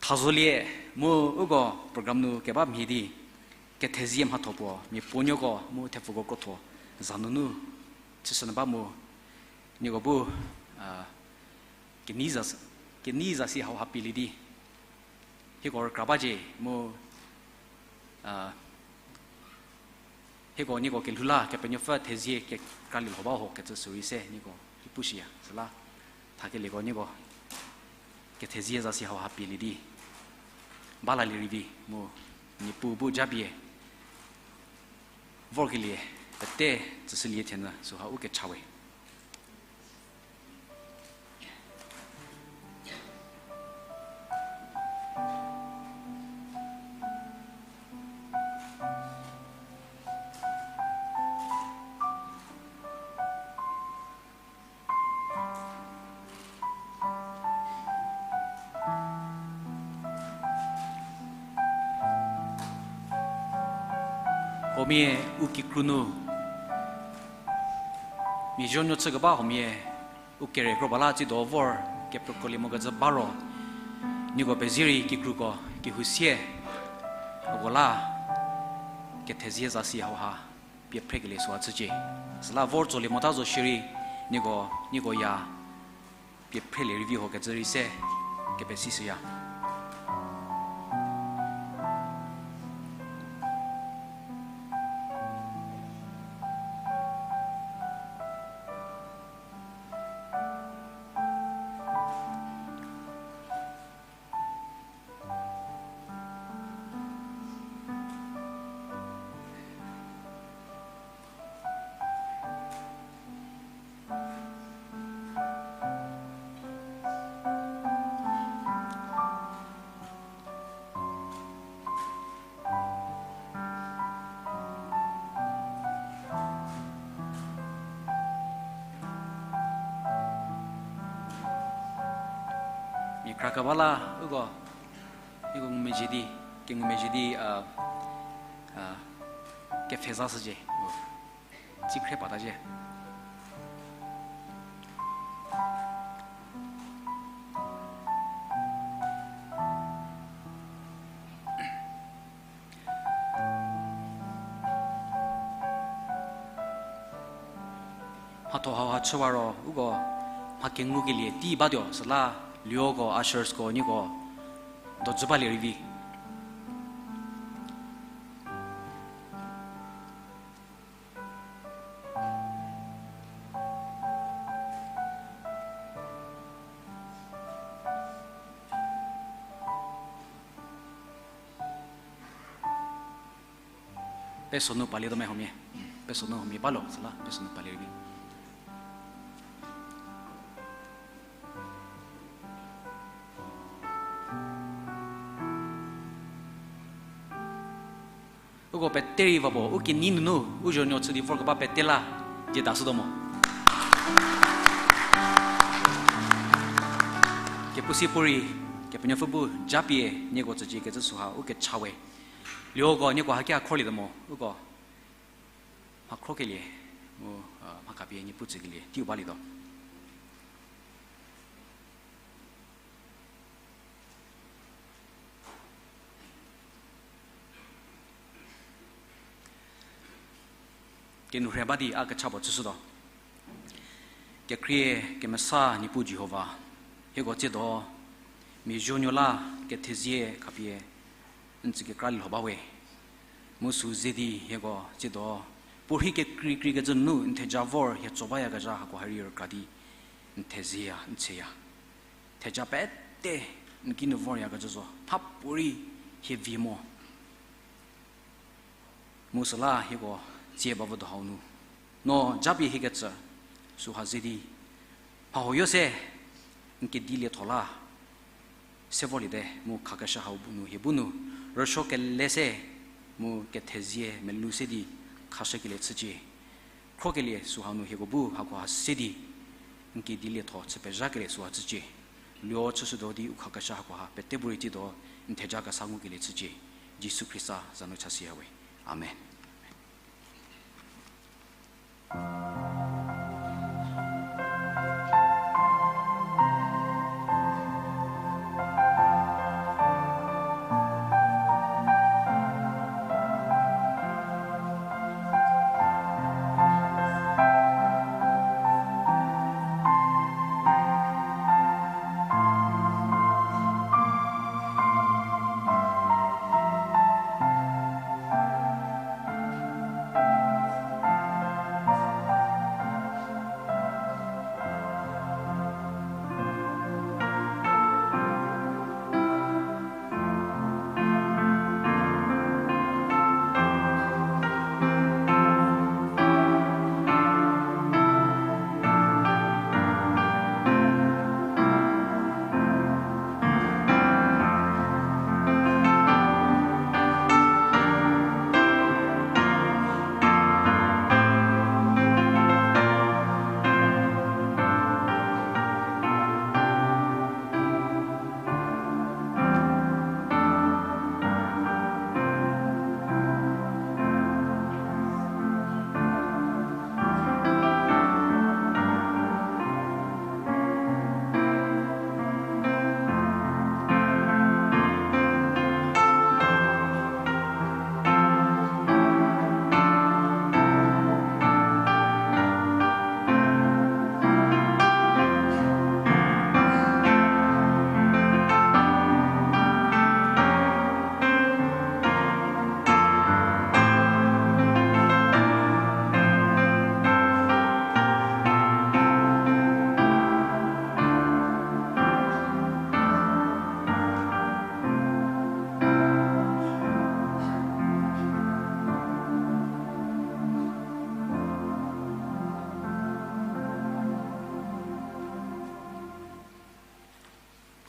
Thazolie mu uko program nu keba mhie di kethezie mhatho puo mia puonuoko mu thepfuko krotho za nunu chüshünyü ba mu nieko bu, a, kenei za, kenei zasi hauha pielie di hieko rükra bacie mu, a, hieko nieko kelhou la Kepenuopfü thezie kekralie lho ba ho kecü sürei se nieko ki pushüya. Süla thakelieko nieko kethezie zasi hauha pielie di ba lalie rei vi mu Niepuu bu japie vorkelie pete tsüshülie thenyü süha u kecha we. Huomia u kikru nu mia zonuo chükeba huomia u kere kro ba la tsiedo vor kepekrolie mokecü ba ro, nieko pezie rei kikruko kehou sie uko la kethezie zasi hauha pie phrekelie süha chücie. Süla vor tsolie mota zo shierei nieko, nieko ya pie phrelie rei vi ho kecü rei se kepesishüya. Rakaba la, uko, uko ngumezhie di, kengumezhie di, a, a, kepfheza shücie. Tsi khrie pata cie. Mhatho hauha chüwa ro, uko mha kengukelie tei batuo, süla lioko, ushersko, nieko, dojü balie rei vi. Peso nu palietuo me huomia. Peso nu huomia balo, süla peso nu palie rei vi. Uko pete rei va puo, u kenei nunu, u zonuo chü di vorkeba pete la, die dashütuo mo. Kepusie puorei, Kepenuopfü bu japie nieko tsücie kecü süha u kecha we. Lioko nieko haki a khrolietuo mo, uko mha khrokelie, mu, a, mha khapie Niepuu tsükelie teiu balietuo. Kenourhei ba di a kecha puo chüshütuo. Kekhrie kemesa Niepuu Jihova, hieko tsiedo, mia zonuo la kethezie khapie n tsü kekra lho ba we. Mu sü ze di hieko tsiedo, puorhi kekreikreikecü nunu n theja vor hie tso bayakezha hakoha rei rükra di n thezieya, n tsüya. Theja pete n kinu voryakecü zo, mhapuorei hie vie mo. Mu süla hieko tsie bavü do hau nu, no japie hiekecü süha ze di, mha huoyo se n kedilietho la se vorliete, mu khakeshü hau bu nu hie bu nu rüsuo kele se, mu kethezie melou se di khashükelie chücie. Khrokelie süha nu hieko bu hakoha se di n kedilietho chü pezhakelie süha chücie. Luo chüshütuo di u khakeshü hakoha pete bu rei tsiedo n theja kesa ngukelie chücie. Jisu Khrista za nu chasi ha we. Amen.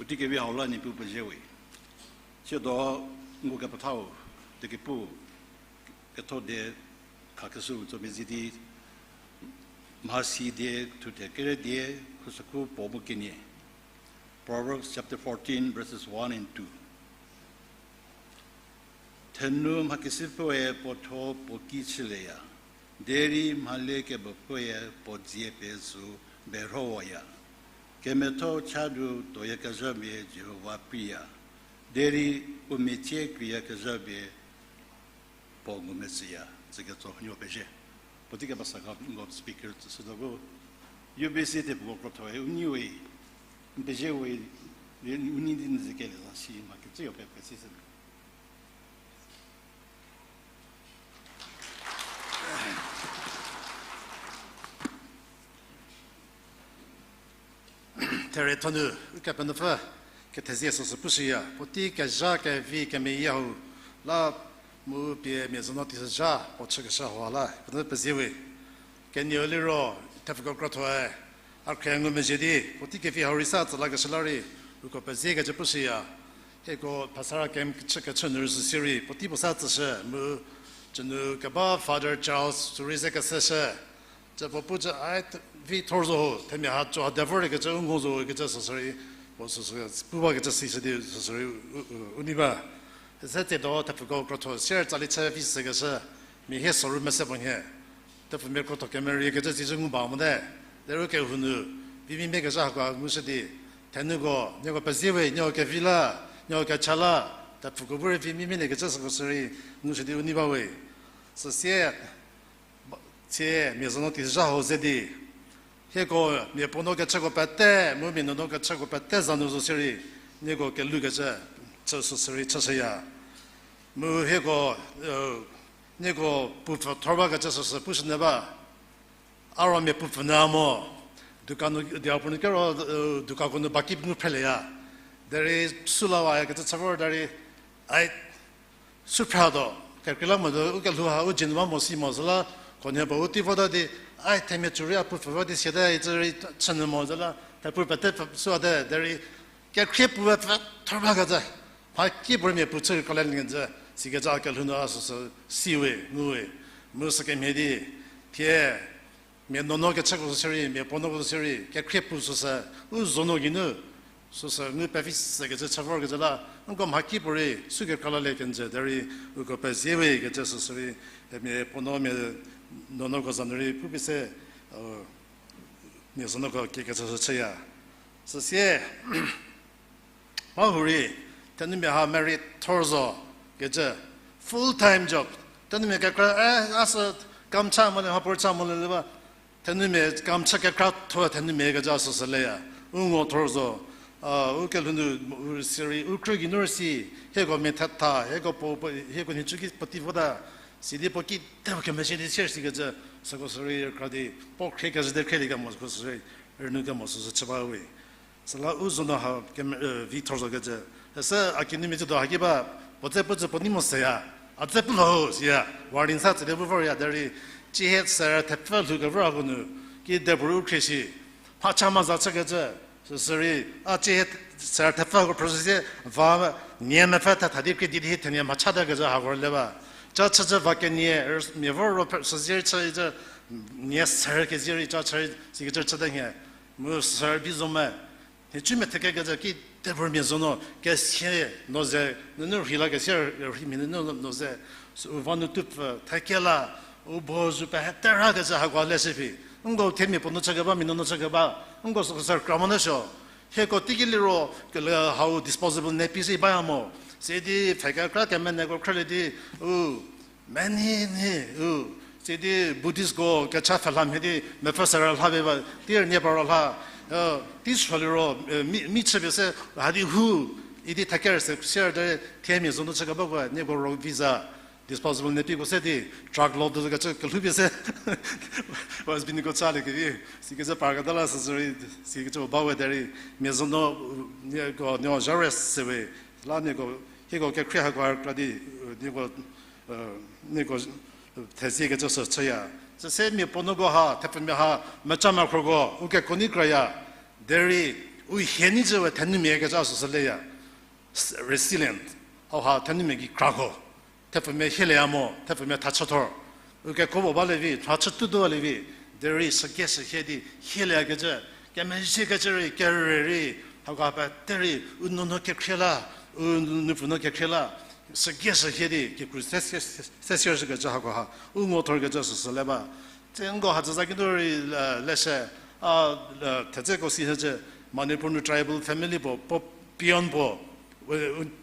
Puotei kevi hau la Niepuu pezie we. Tsiedo ngu kepethau, tekepu, ketho die, khakeshüu tso mezhie di, mhasi die, thuthe kere die, khusükhu puo mu kenie. Proverbs chapter fourteen, verses one and two. Thenu mhakesipfüe puotho puo ki chülieya, derei mhale kebopfüe puo dzie pie sü berhowaya. Kemetho chadu toyakezhamia Jihova priya, derei u mecie kreiyakezhamia puo ngumezhieya. Tsüketso hunuo pezie. Puotei kebasa ka ngo speaker tsüshütuo bu, U B C tepfuko krothoe u neiwe, n peziewe, u nei di n ze kelie za si mhakecüyo pe pesi sü. There thonu, Ukepenuopfü kethezie süsü pushüya, puotei kezha kevi kemeyie hau la mu pie mia zonuo teisozha puo chükeshü hau la, Kepenuopfü peziewe. Kenieu liro, thepfuko krothoe a khrie ngumezhie di, puotei kevi hau rei sa tsü lakeshü la rei, uko peziekecü pushüya. Hieko Pasara camp chü kechü nu rei süsirei puotei puo sa tsüshü mu, cünu keba Father Charles sü rei ze keseshü. Cü puo pu cü ai, vi thor zo ho, themia ha co ha de vorkecü u ngo zo kecü süsü rei, puo süsü pu bakecü sishü di süsü rei u, u, u nei ba. Se tsiedo thepfuko krotho sier tsali chü vi sükeshü, mia hie soru mese puo nhie. Thepfumia krotho kemerie kecü sicü ngu ba mote. Derei kehou nu, vi mimie kezha hako ngushü di, thenuko, nieko peziewe, nieko kevi la, nieko kecha la, thepfuko bu rei vi mimie ne kecü süko sü rei ngushü di u nei bawe. Süsie, tsie mia zonuo teisozha hau ze di, hieko mia puonuo kechüko pete mu mia nuonuo kechüko pete za nu zo sirei, nieko kelhoukecü chü süsü rei chüshüya. Mu hieko, nieko pupfü thor bakecü süsü pushünyü ba. A ro mia pupfü nyü mo, dukan nu, diapu nu kero, dukako nu baki ngu phrelieya. Derei sü la wayakecü chü vor derei, ai, sü phratuo, kekreilamonyü u kelhou ha u dzie nu ba mo si mo süla, khunhie puo u tei vota di, ai, themia cü rei a pupfü vo di siate icü rei chünyü mo süla, thepu pete pfü süate derei, kekhrie puoe pfü thor bakecü, mhakipuorei mia puo chü kale nyü, sikecü a kelhou nu a süsü siwe nguwe, mu sükemhie di, thie, mia nuonuo kechüko sirei, mia puonuoko sirei, kekhrie puo süsü, u zonuo geinu, süsü ngu pevi sükecü chü vorkecü la, nko mhakipuorei sü kekra lalie kenjü derei, uko peziewe kecü süsü rei, mia puonuo mia nuonuoko za nu rei pupie se, mia zonuoko kiekecü sü chüya. Süsie, mha hurei, thenumia ha married thor zo kecü, full time job. Thenumia kekra, e, a sü kam cha mo le, mhapuorei cha mo le le ba. Thenumia kam cha kekra tho thenumia kecü süsü leya. U ngo thor zo, a, u kelhou nu, u sirei, u krü geinu rei si, hieko mia thetha, hieko puo, puo, hieko nhicu ki puotei vota, sidi puo ki te kemezhie di sier sikecü, süko sü rei kra di, puo khrie kezhü de khrielie kemo süko sü rei, rünou kemo süsü chü bawe. Süla u zonuo ha keme-, e, vi thor zo kecü. Süsü a kinumia tsütuo haki ba, puo dze puo tsü puo nei mo seya. A dze pu lho siya. Warning sa tsülie pu vorya derei, tsiehie serü thepfü lhou kevor hako nu, ki depurü u khrie shi. Mhacha mhaza chükecü, süsü rei, a tsiehie serü thepfü hako process sie, va nie mepfü thetha di krie di di thenie mhacha takecü hako le ba. Ca chücü va kenie, mia vor ro süsie chü icü, nie serü kezie rei ca chü rei sikecü chüte nhie. Mu serü bi zo me. Nhicu methekekecü ki depurü mia zonuo kesie no ze, nunu rhei la kesie rhei mia nunu no ze, sü u va nu tupfü thekela, u bo zu pehe terakecü hako leshü phi. Nko themia puo nu chükeba, mia nuonuo chükeba, nko süko sü kra mo nü suo. Hieko teiki liro, kele hau disposable nappy si baya mo. Sidi pfhe kekra kemeneko khrülie di, u, many ni, u, sidi Buddhistko kecha pfhela mhie di mepfü serü lha pie ba, ti rünie paro lha, e, tei suo liro, e, mi, mi chüpie se, hadi hu, idi theker se, sier de, themia zonuo chükebako, nieko ro visa, disposable nappyko se di, truck load kecü kelhoupie se, husbandko chalie kevi, sikecü parketa la süsü rei, sikecü ba we derei, mia zonuo, nieko, nieko zha rest se we, la nieko, hieko kekhrie hako kra di, nieko, nieko, thezie kecü sü chüya. Süse mia puonuoko ha, thepfumia ha, meca makhroko, u kekuo nei kraya. Derei, u hie nei cü we thenumia kecü süsü leya. Resilient. Hauha thenumia gei krako. Thepfumia hielieya mo, thepfumia thachüthor. U kekuo puo balie vi, thachütuo tuo balie vi. Derei, süke sü hie di, hielieyakecü, kemezhiekecü rei, kere rei, Hakoha pete rei, u nuonuo kekhrie la, u nupfu nuo kekhrie la, sügie sühie di, kikru se, se, se, se, sekecü hakoha, u ngo thorkecü süsü le ba. Tse nko hadzü za kinu rei, leshü, a, thedzeko si hecü, Manipur nu tribal family puo, puo peon puo,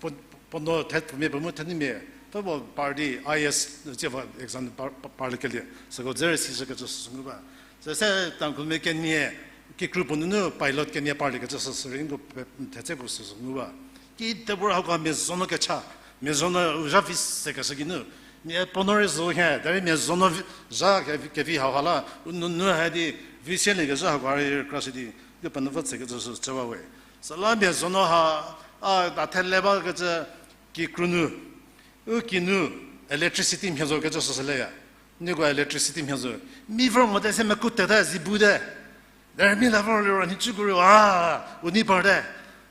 puo, puo nuo thepfumia puo mu thenumia, puo puo party, I A S, tsie va exam par, par, parliekelie, süko dze rei si shükecü süsü ngu ba. Süse Tangkhulmia kenie, kikru puo nunu pilot kenie parliekecü süsü rei nko pe, thedzeko süsü ngu ba. Kide puo hakoha mia zonuo kecha, mia zonuo u zha vi sekeshü kinu. Mia puo nuo rei zo hie, derei mia zonuo vi, zha ke, kevi hauha la, u nunu ha di, vi sielie kezhü hakoha rei kra shi di, Kepenuopfü tsekecü sü chü ba we. Süla mia zonuo ha, a, a thele bakecü kikru nu, u kinu electricity mhie zo kecü süsü leya. Nieko electricity mhie zo. Mi vor mote se meku teta zi bu te. Derei mi la vor liro nhicuko rei, a, u nei parte.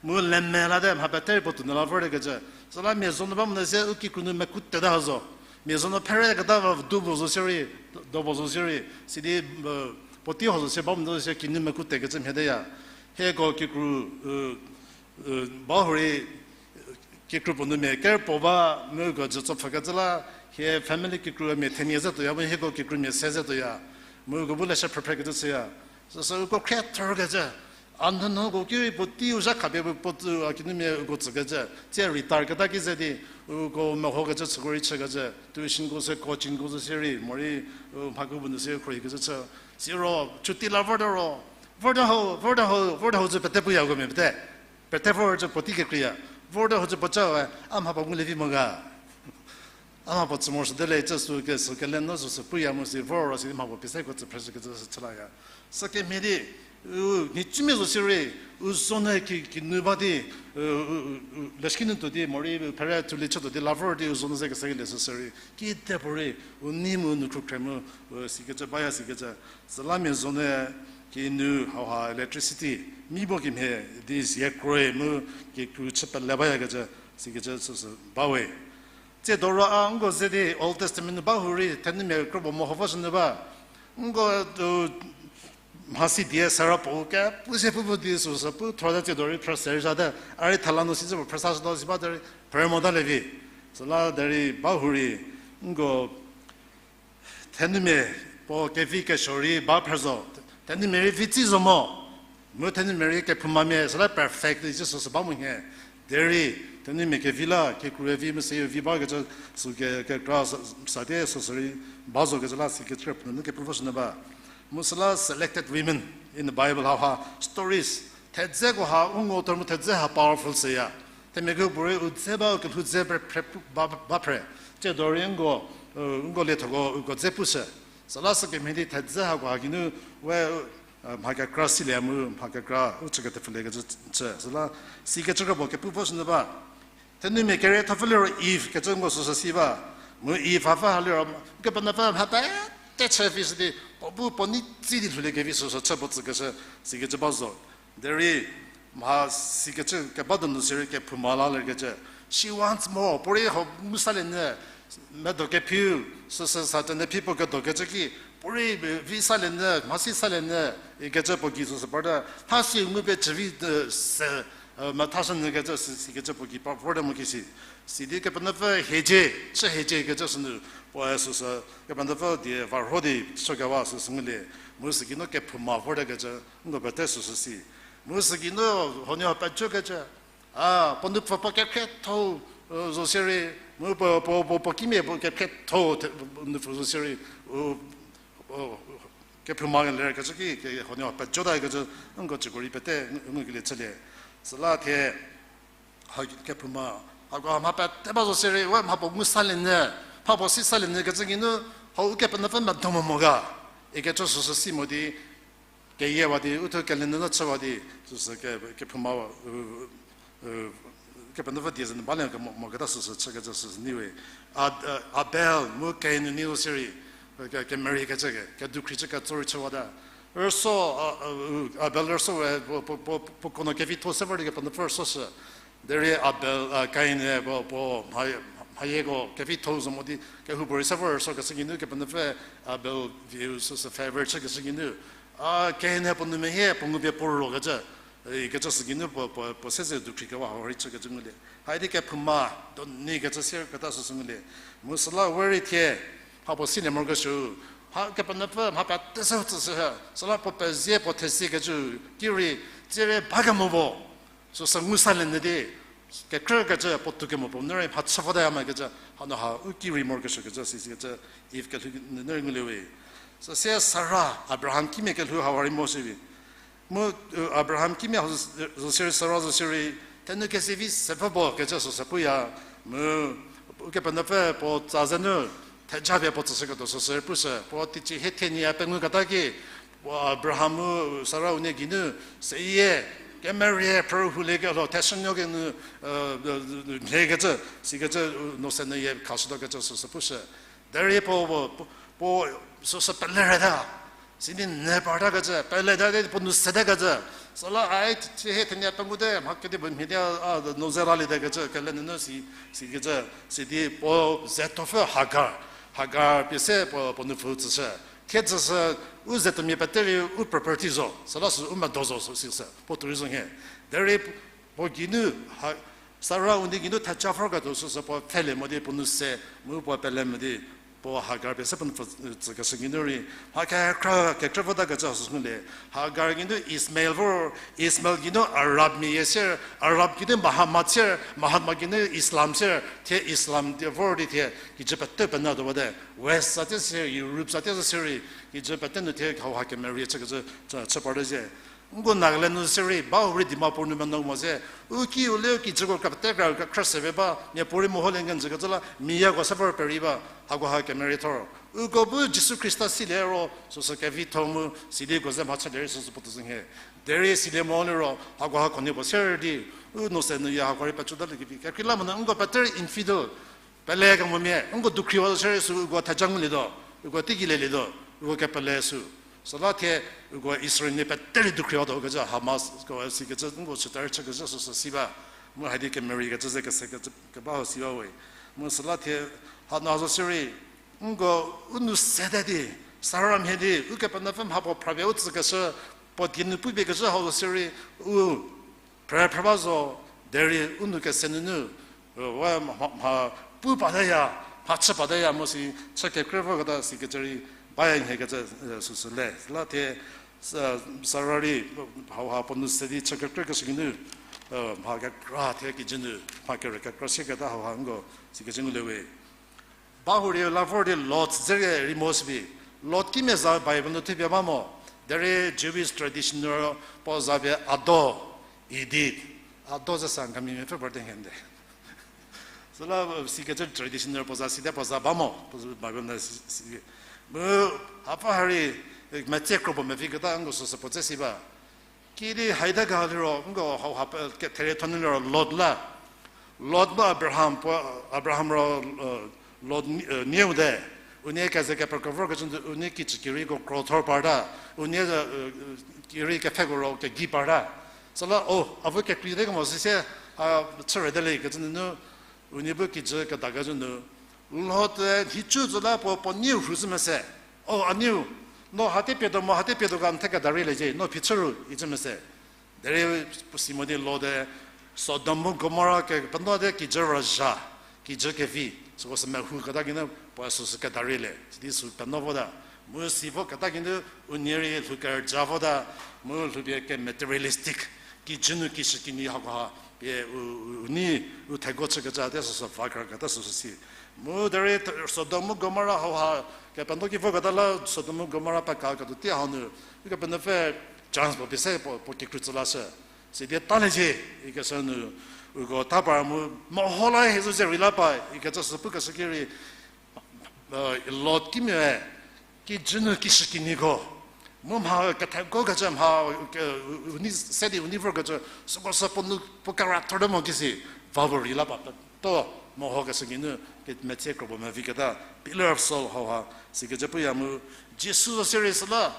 Mu leme la te, mha pete rei puo tuo nu la vor te kecü. Süla mia zonuo ba mo se u kikru nu meku teta ha zo. Mia zonuo phere keta va du puo zo sierei, do puo zo sierei. Sidi, puotei ho zo se ba mo se kinu meku tekecü mhie teya. Hieko kikru, ba hurei, kikru puo nu mia ker puo ba, mu uko jü tso pfhükecü la, hie family kikru mia thenie ze tuoya, mu hieko kikru mia se ze tuoya, mu uko bu leshü phrüphrükecü chüya. Süsü uko khriethorkecü, a nhanuoko ki rei puotei u zha khapie puo, puo tsü a kinumia uko tsükecü, tsie retire keta ki ze di, uko mehokecü chüko rei chükecü, tuitionko se, coachingko se sierei, morei, u mhaku bu nu se khruohikecü chü, siro, chuti la vorte ro, vorte ho, vorte ho, vorte ho zü pete puyako mia pete. Pete vor zü puotei kekreiya. Vorte ho zü puo ca we, a mha puo ngulie vi mo ga. A mha puo tsü morosuote le, cü sü ke, sü kele no süsü puya mu si vor ro si mha puo pie seko tsü phreshükecü sü chülaya. Sükemhie di, u, nhicumia zo sierei, u zonuo ki, kinu ba di, leshüki nu tuo di, morei phere thulie chütuo di, la vor di, u zonuo ze kesekelie süsü rei, kide puorei, u nei mu, nu khrukhre mu, u sikecü baya sikecü, süla mia zonuo, kinu hauha electricity, mi bo kemhie, di zie kroi mu, kikru chü pele bayakecü, sikecü süsü ba we. Tsiedo ro a nko ze di Old Testament nu ba hurei thenumia kro puo meho voshünyü ba. Nko, mhasi die sara puo ke, pu se pu pu di süsü pu thorte tsiedo rei phrü se rei zate, a rei thela nu si zü puo phrüsashütuo si ba derei, phrü motalie vi. Süla derei ba hurei, nko thenumia puo kevi kesuo rei ba phrü zo. Thenumia rei vi tsi zo mo. Mu thenumia rei kephoumamia süla perfect di süsü ba mo hie. Derei, thenumia kevi la, kikru vi mu se vi bakecü, sü ke, kekra sa, sa di süsü rei ba zo kecü la, sikecü puo nunu kepu voshünyü ba. Mu süla selected women in the Bible hauha, stories. Thedzeko ha u ngo tuo mu thedze ha powerful süya. Themia kehoupuorei u dze ba u kelhou dze phrü, phrü, ba, ba phrü. Tsiedo rei nko, nko liethoko uko dze pushü. Süla sükemhie di thedze hakoha kinu we, mha kekra silie mu mha kekra u chü ketepfhülie kecü chü. Süla sikecü kro puo kepu voshünyü ba. Thenumia kerietho pfü liro Eve kecü nko süsü si ba. Mu Eve hapfü ha liro, Kepenuopfü mha pete chü vi shü di, puo bu puo nei tsi di lhoulie kevi süsü chü puo tsükeshü, sikecü ba zo. Derei, mha sikecü keba donu sirei kephouma la lerkecü. She wants more. Puorei ho ngu salie nyü, medo kephiu, süsü sa tene phi puo kedokecü ki, puorei vi salie nyü, mhasi salie nyü, ikecü puo gei süsü parte. Tha si ngu pie chü vi, se, methashünyükecü si, sikecü puo gei pa vorte mo ki si. Sidi Kepenuopfü hiecie, chü hiecie kecü sünu, puoe süsü, Kepenuopfü die varho di chükewa süsü ngulie. Mu sügeinu kephouma vorte kecü, nko pete süsü si. Mu sügeinu huoniehuo pejokecü, a, puo nupfu puo kekhriethou, zo sirei, mu puo, puo, puo, puo kimia puo kekhriethou, nupfu zo sirei, u, kephouma lerkecü ki, ke, huoniehuo pejotakecü, nko cüko rei pete, ngukelie chülie. Süla thie, ha, kephouma, hako mha pete ba zo sirei, we mha puo ngu salie nyü, mha puo si salie nyü kecü geinu, hau Kepenuopfü medo mo mo ga, ikecü süsü si mo di, keyiewa di, uthuo kelenyü chüwa di, süsü ke, kephouma, Kepenuopfü die zenu balie kemo, moketa süsü chükecü süsü neiwe. A, Abel mu Kain ni zo sirei, ke, kemereikecü ke, kedukhrichü ketso rei chüwata. Rüso, Abel rüso we, puo, puo, puo, puo kono kevitho se vor di Kepenuopfü rüsoshü. Derei Abel, Kain-e puo, puo mha, mhayieko kevitho zo mo di kehoupuorei se vor rüsokeshü geinu Kepenuopfü Abel vieu süsü favor chükeshü geinu. A, Kain-e puo nou mehie puo ngupie puo rokecü. ikecü sü geinu puo, puo, puo se ze dukhri kewa hau rei chükecü ngulie. Haidi kephouma, doni kecü sier keta süsü ngulie. Mu süla we rei thie, mha puo silie morokesuo, mha Kepenuopfü mha pete se tsüshü, süla puo pezie puo thesiekecü ki rei, tsie rei ba kemo vo. Süsü ngu salie nyü di, kekrükecü puo tou kemo puo nu rei mha chü votaya mokecü, hanu ha u ki rei morokesuokecü, sisikecü, Eve kelhou nunu rei ngulie we. Süsie Sara, Abraham kimia kelhou hau rei mo shüvi. Mu, Abraham kimia zo sirei, Sara zo sirei, thenu kesevi sepfü bo kecü süsü puya, mu, Ukepenuopfü puo tsa zenu, theja pie puo tsüshüketuo süsü pushü, puo teicie hie thenie pengou keta ki, Abraham mu Sara unie geinu, seyie, kemerie phrü hulie kelho, theshünuo kenu, mhie kecü, sikecü, no se nyü yie khashütuo kecü süsü pushü. Derei puo, puo, puo, süsü pele reta. Sidi ne parta kecü, pele ta di puo nou seta kecü. Süla ai, teicie hie thenie pengou te, mha kedipuo mhie di a, no ze raliete kecü, kele nunu si, sikecü, sidi puo ze tuopfü Hagar. Hagar pie se puo, puo nupfu tsüshü. Thiedzü sü, u ze tuomia pete rei u property zo. Süla sü u medo zo sü sisü, puo tourism hie. Derei puo geinu, Sara unie geinu theja vorketuo süsü puo pfhelie mo di puo nou se, mu puo pele mo di, puo Hagar pie se puo nupfu tsükeshü geinu rei, mha kekra, kekrü vota kecü süsü ngulie. Hagar geinu Ismael vor, Ismael geinu Arabmia sier, Arab geinu Muhammad sier, Muhammad geinu Islam sier, thie Islam di vor di thie, kijü pete pena tuo bate. West sa tie sirei, Europe sa tie sirei, kijü pete nu thie hau ha kemerie chükecü, chü, chü parte zhie. Nko Nagaland nu sirei, ba hurei Dimapur nu meno mo se, u ki u le u kijüko kepete kra kekrü se ve ba, mia puorei meholie kenjü kecü la, miyako se vor perei ba, hako ha kemerie thor. Uko bu Jisu Khrista silie ro, süsü kevitho mu, sidi uko ze mha chülie rei süsü puo tourism hie. Derei silie mo liro, hako ha khonei puo sier di, u no se nyü ya hako rei pechu talie kevi. Kekreilamonyü nko pete rei infidel, pele kemomia, nko dukhriwa zo sirei sü uko theja ngulietuo, uko teiki lelietuo, uko kepele sü. Süla thie, uko Israel nie pete rei dukhriwatuo kecü Hamas ko sikecü nko süta rei chükecü süsü si ba. Mu haidi kemerie kecü ze kese kecü keba ho si ba we. Mu süla thie, hanu zo sirei, nko u nou seta di, Sara mhie di, Ukepenuopfü mha puo phrapie u tsükeshü, puo die nu pupie kecü hau zo sirei, u phrü phrü ba zo, derei u nou kese nunu, we mha, mha pu pataya, mha chü pataya mu si chü kekrü voketa sikecü rei baya nhie kecü, süsü le. Süla thie, Sara rei hau ha puo nou se di chü kekrükeshü geinu, mha kekra thie kijü nu, mha kere kekra sieketa hau ha nko sikecü ngulie we. Ba hurei la vor di Lot dze rei mo shüvi. Lot kimia za Bible nu thupie ba mo. Derei Jewish tradition nu puo za pie Ado, Edith. Ado ze sa ngamimia pfü parte nhie nde. Süla sikecü tradition nu puo za site puo za ba mo. Puo Bible nu si, si. Mu hapfü ha rei, metsie kro puo mevi keta nko süsü puo dze si ba. Kidi haida ga liro, nko hau ha pe, kethere thonu liro Lot la. Lot bu Abraham, puo, Abraham ro, Lot nieu te. Unie keze kepekevor kecü nu, unie kichü kiri ko kro thor parta. Unie, kiri kepfheko ro kegei parta. Süla, o, avu kekreite kemo süsie, a, chüre de le kecü nunu, unie bu kijü kedakecü nu, Lot-e nhicu zü la puo, puo nieu rhu zhü mese. O, a nieu, no hate pietuo mo, hate pietuo ga n the keda rei le cie, no phichü ru, icü mese. Derei puo si mo di Lot-e, Sodom mu Gomora kepenuo te kijü razha, kijü kevi, süko sü mehou keta geinu puo süsü keda rei le, sidi sü penuo vota. Mu si vo keta geinu unie rei lhou kerüja vota, mu lhoupie ke materialistic, kijü nu kishükinyi hakoha, pie u, u, u nei, u thego chükecü te süsü va kerketa süsü si. Mu derei Sodom mu Gomora hauha, kepenuo ki voketa la Sodom mu Gomora peka ketuo tei hau nu, Ukepenuopfü chance puo pie se puo, puo kikru tsü lashü. Sidi tale cie, ikeshü nu, uko ta par mu, meho la hie zo ze rei la pa, ikecü sü pukeshü ki rei, Lot kimiae, kijü nu kishükinyiko, mu mha kethekokecü mha, u, u nei se di u nei vorkecü, süko sü puo nu, puo character te mo kisi, va vor rei la pa peto, mehokeshü geinu, ke metsie kro puo mevi keta, pillar of salt hauha, sikecü puya mu, Jisu zo sirei süla,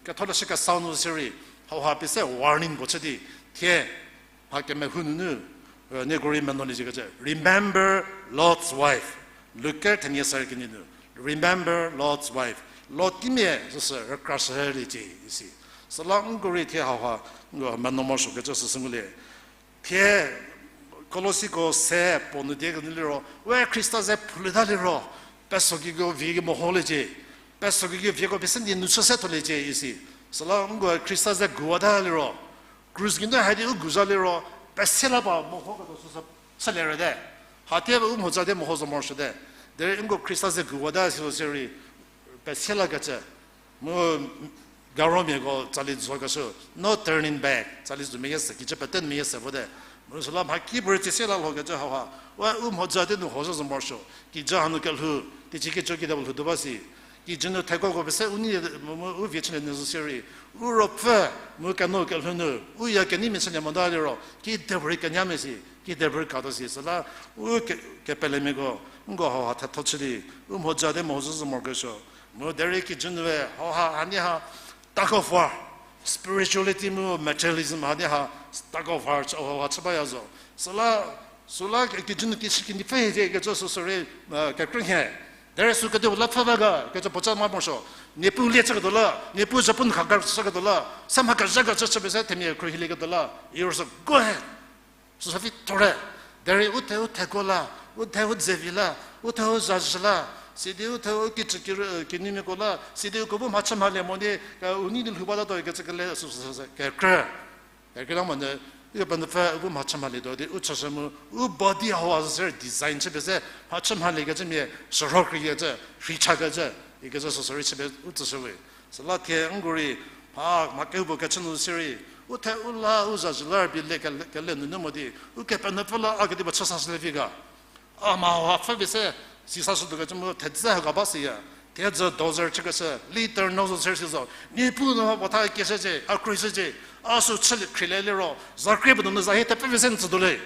ketholeshü kesau nu sirei, hauha pie se warning puo chü di, thie, mha kemehou nunu, nieko rei menuoliecie kecü, remember Lot's wife. Luke thenie ser kenie nu, remember Lot's wife. Lot kimia süsü rükrashüliecie isi. Süla nko rei thie hauha, Ngo meno morosuokecü süsü ngulie. Thie Kolosiko se puo nu die kenu liro, we Khrista ze phoulieta liro, pesokiko vie meholecie. Pesokiko vieko pie se di nu chü se tholiecie isi. Süla nko Khrista ze guwata liro, krus geinu hadi u guzha liro, pese la ba mehoketuo süsü chülie rüte. Hatie u mhodzü di meho zo morosuote. Derei nko Khrista ze guwata si zo sirei, pese lakecü. Mu garomiako tsali zokeshü, no turning back, tsali zo meyie se, kijü pete meyie se vote. Mu süla mhakipuorei tsise la lhokecü hauha, we u mhodzü di nu ho zo morosuo, kijü hanu kelhou, teicie kejo kedipuo lhoutuo ba si. Kijü nu thekoko pese u nei, mu, mu u vie chülie nyü zo sirei, u ruopfü, mu keno kelhou nu, u ya keneimia chülie mota liro, kidepuorei kenyamia si, kidepuorei katuo si, süla u ke-, kepelemiako, nko hauha thetho chü di, u mhodzü di meho zo morokesuo. Mu derei kijü nue hauha, hanie ha, tug of war, spirituality mu materialism hanie ha, tug of war, hauha chü baya zo. Süla, süla kijü nu kishükinyi pfü hie kecü süsü rei, kekrü nhie. Derei sü kedipuo la pfü ba ga kecü puoca ma morosuo. Niepuu lie chüketuo la, Niepuu zhapu nu khakar chüketuo la, se mha kezha kecü chü pese themia khruohilieketuo la, iro sü go ahead. Süsü vi thor-e, derei u the u theko la, u the u dzevi la, u the u zhazhü la, sidi u the u kicü ki, kinumiako la, sidi uko bu mhachü mhalie mo di, u nei di lhou batatuo kecü kele süsü kekrü. Kekreilamonyü, Ukepenuopfü u bu mhachü mhalietuo di u chüshü mu, u body hau a sü design chü pese, mhachü mhaliekecü mia, shürho kreikecü, rheichakecü, ikecü süsü rei chü pie u tsüshüwe. Süla thie nko rei, mha, mha kehoupuo kechü nu sirei, u the u la u zhazhü la rübei le kele, kele nunu mo di, Ukepenuopfü la a kedipuo chü sashülie vi ga. A mha hau pfü pie se, si sashütuo kecü mu thedze haka ba siya. Thiedzü dozer chükeshü, liter no zo ser si zo. Niepuu nu mha puo tha kieshücie, a khruohishücie, a sü chülie khrilie liro, zakrie puo nunu za hie thepfü pie se n tsütuo le.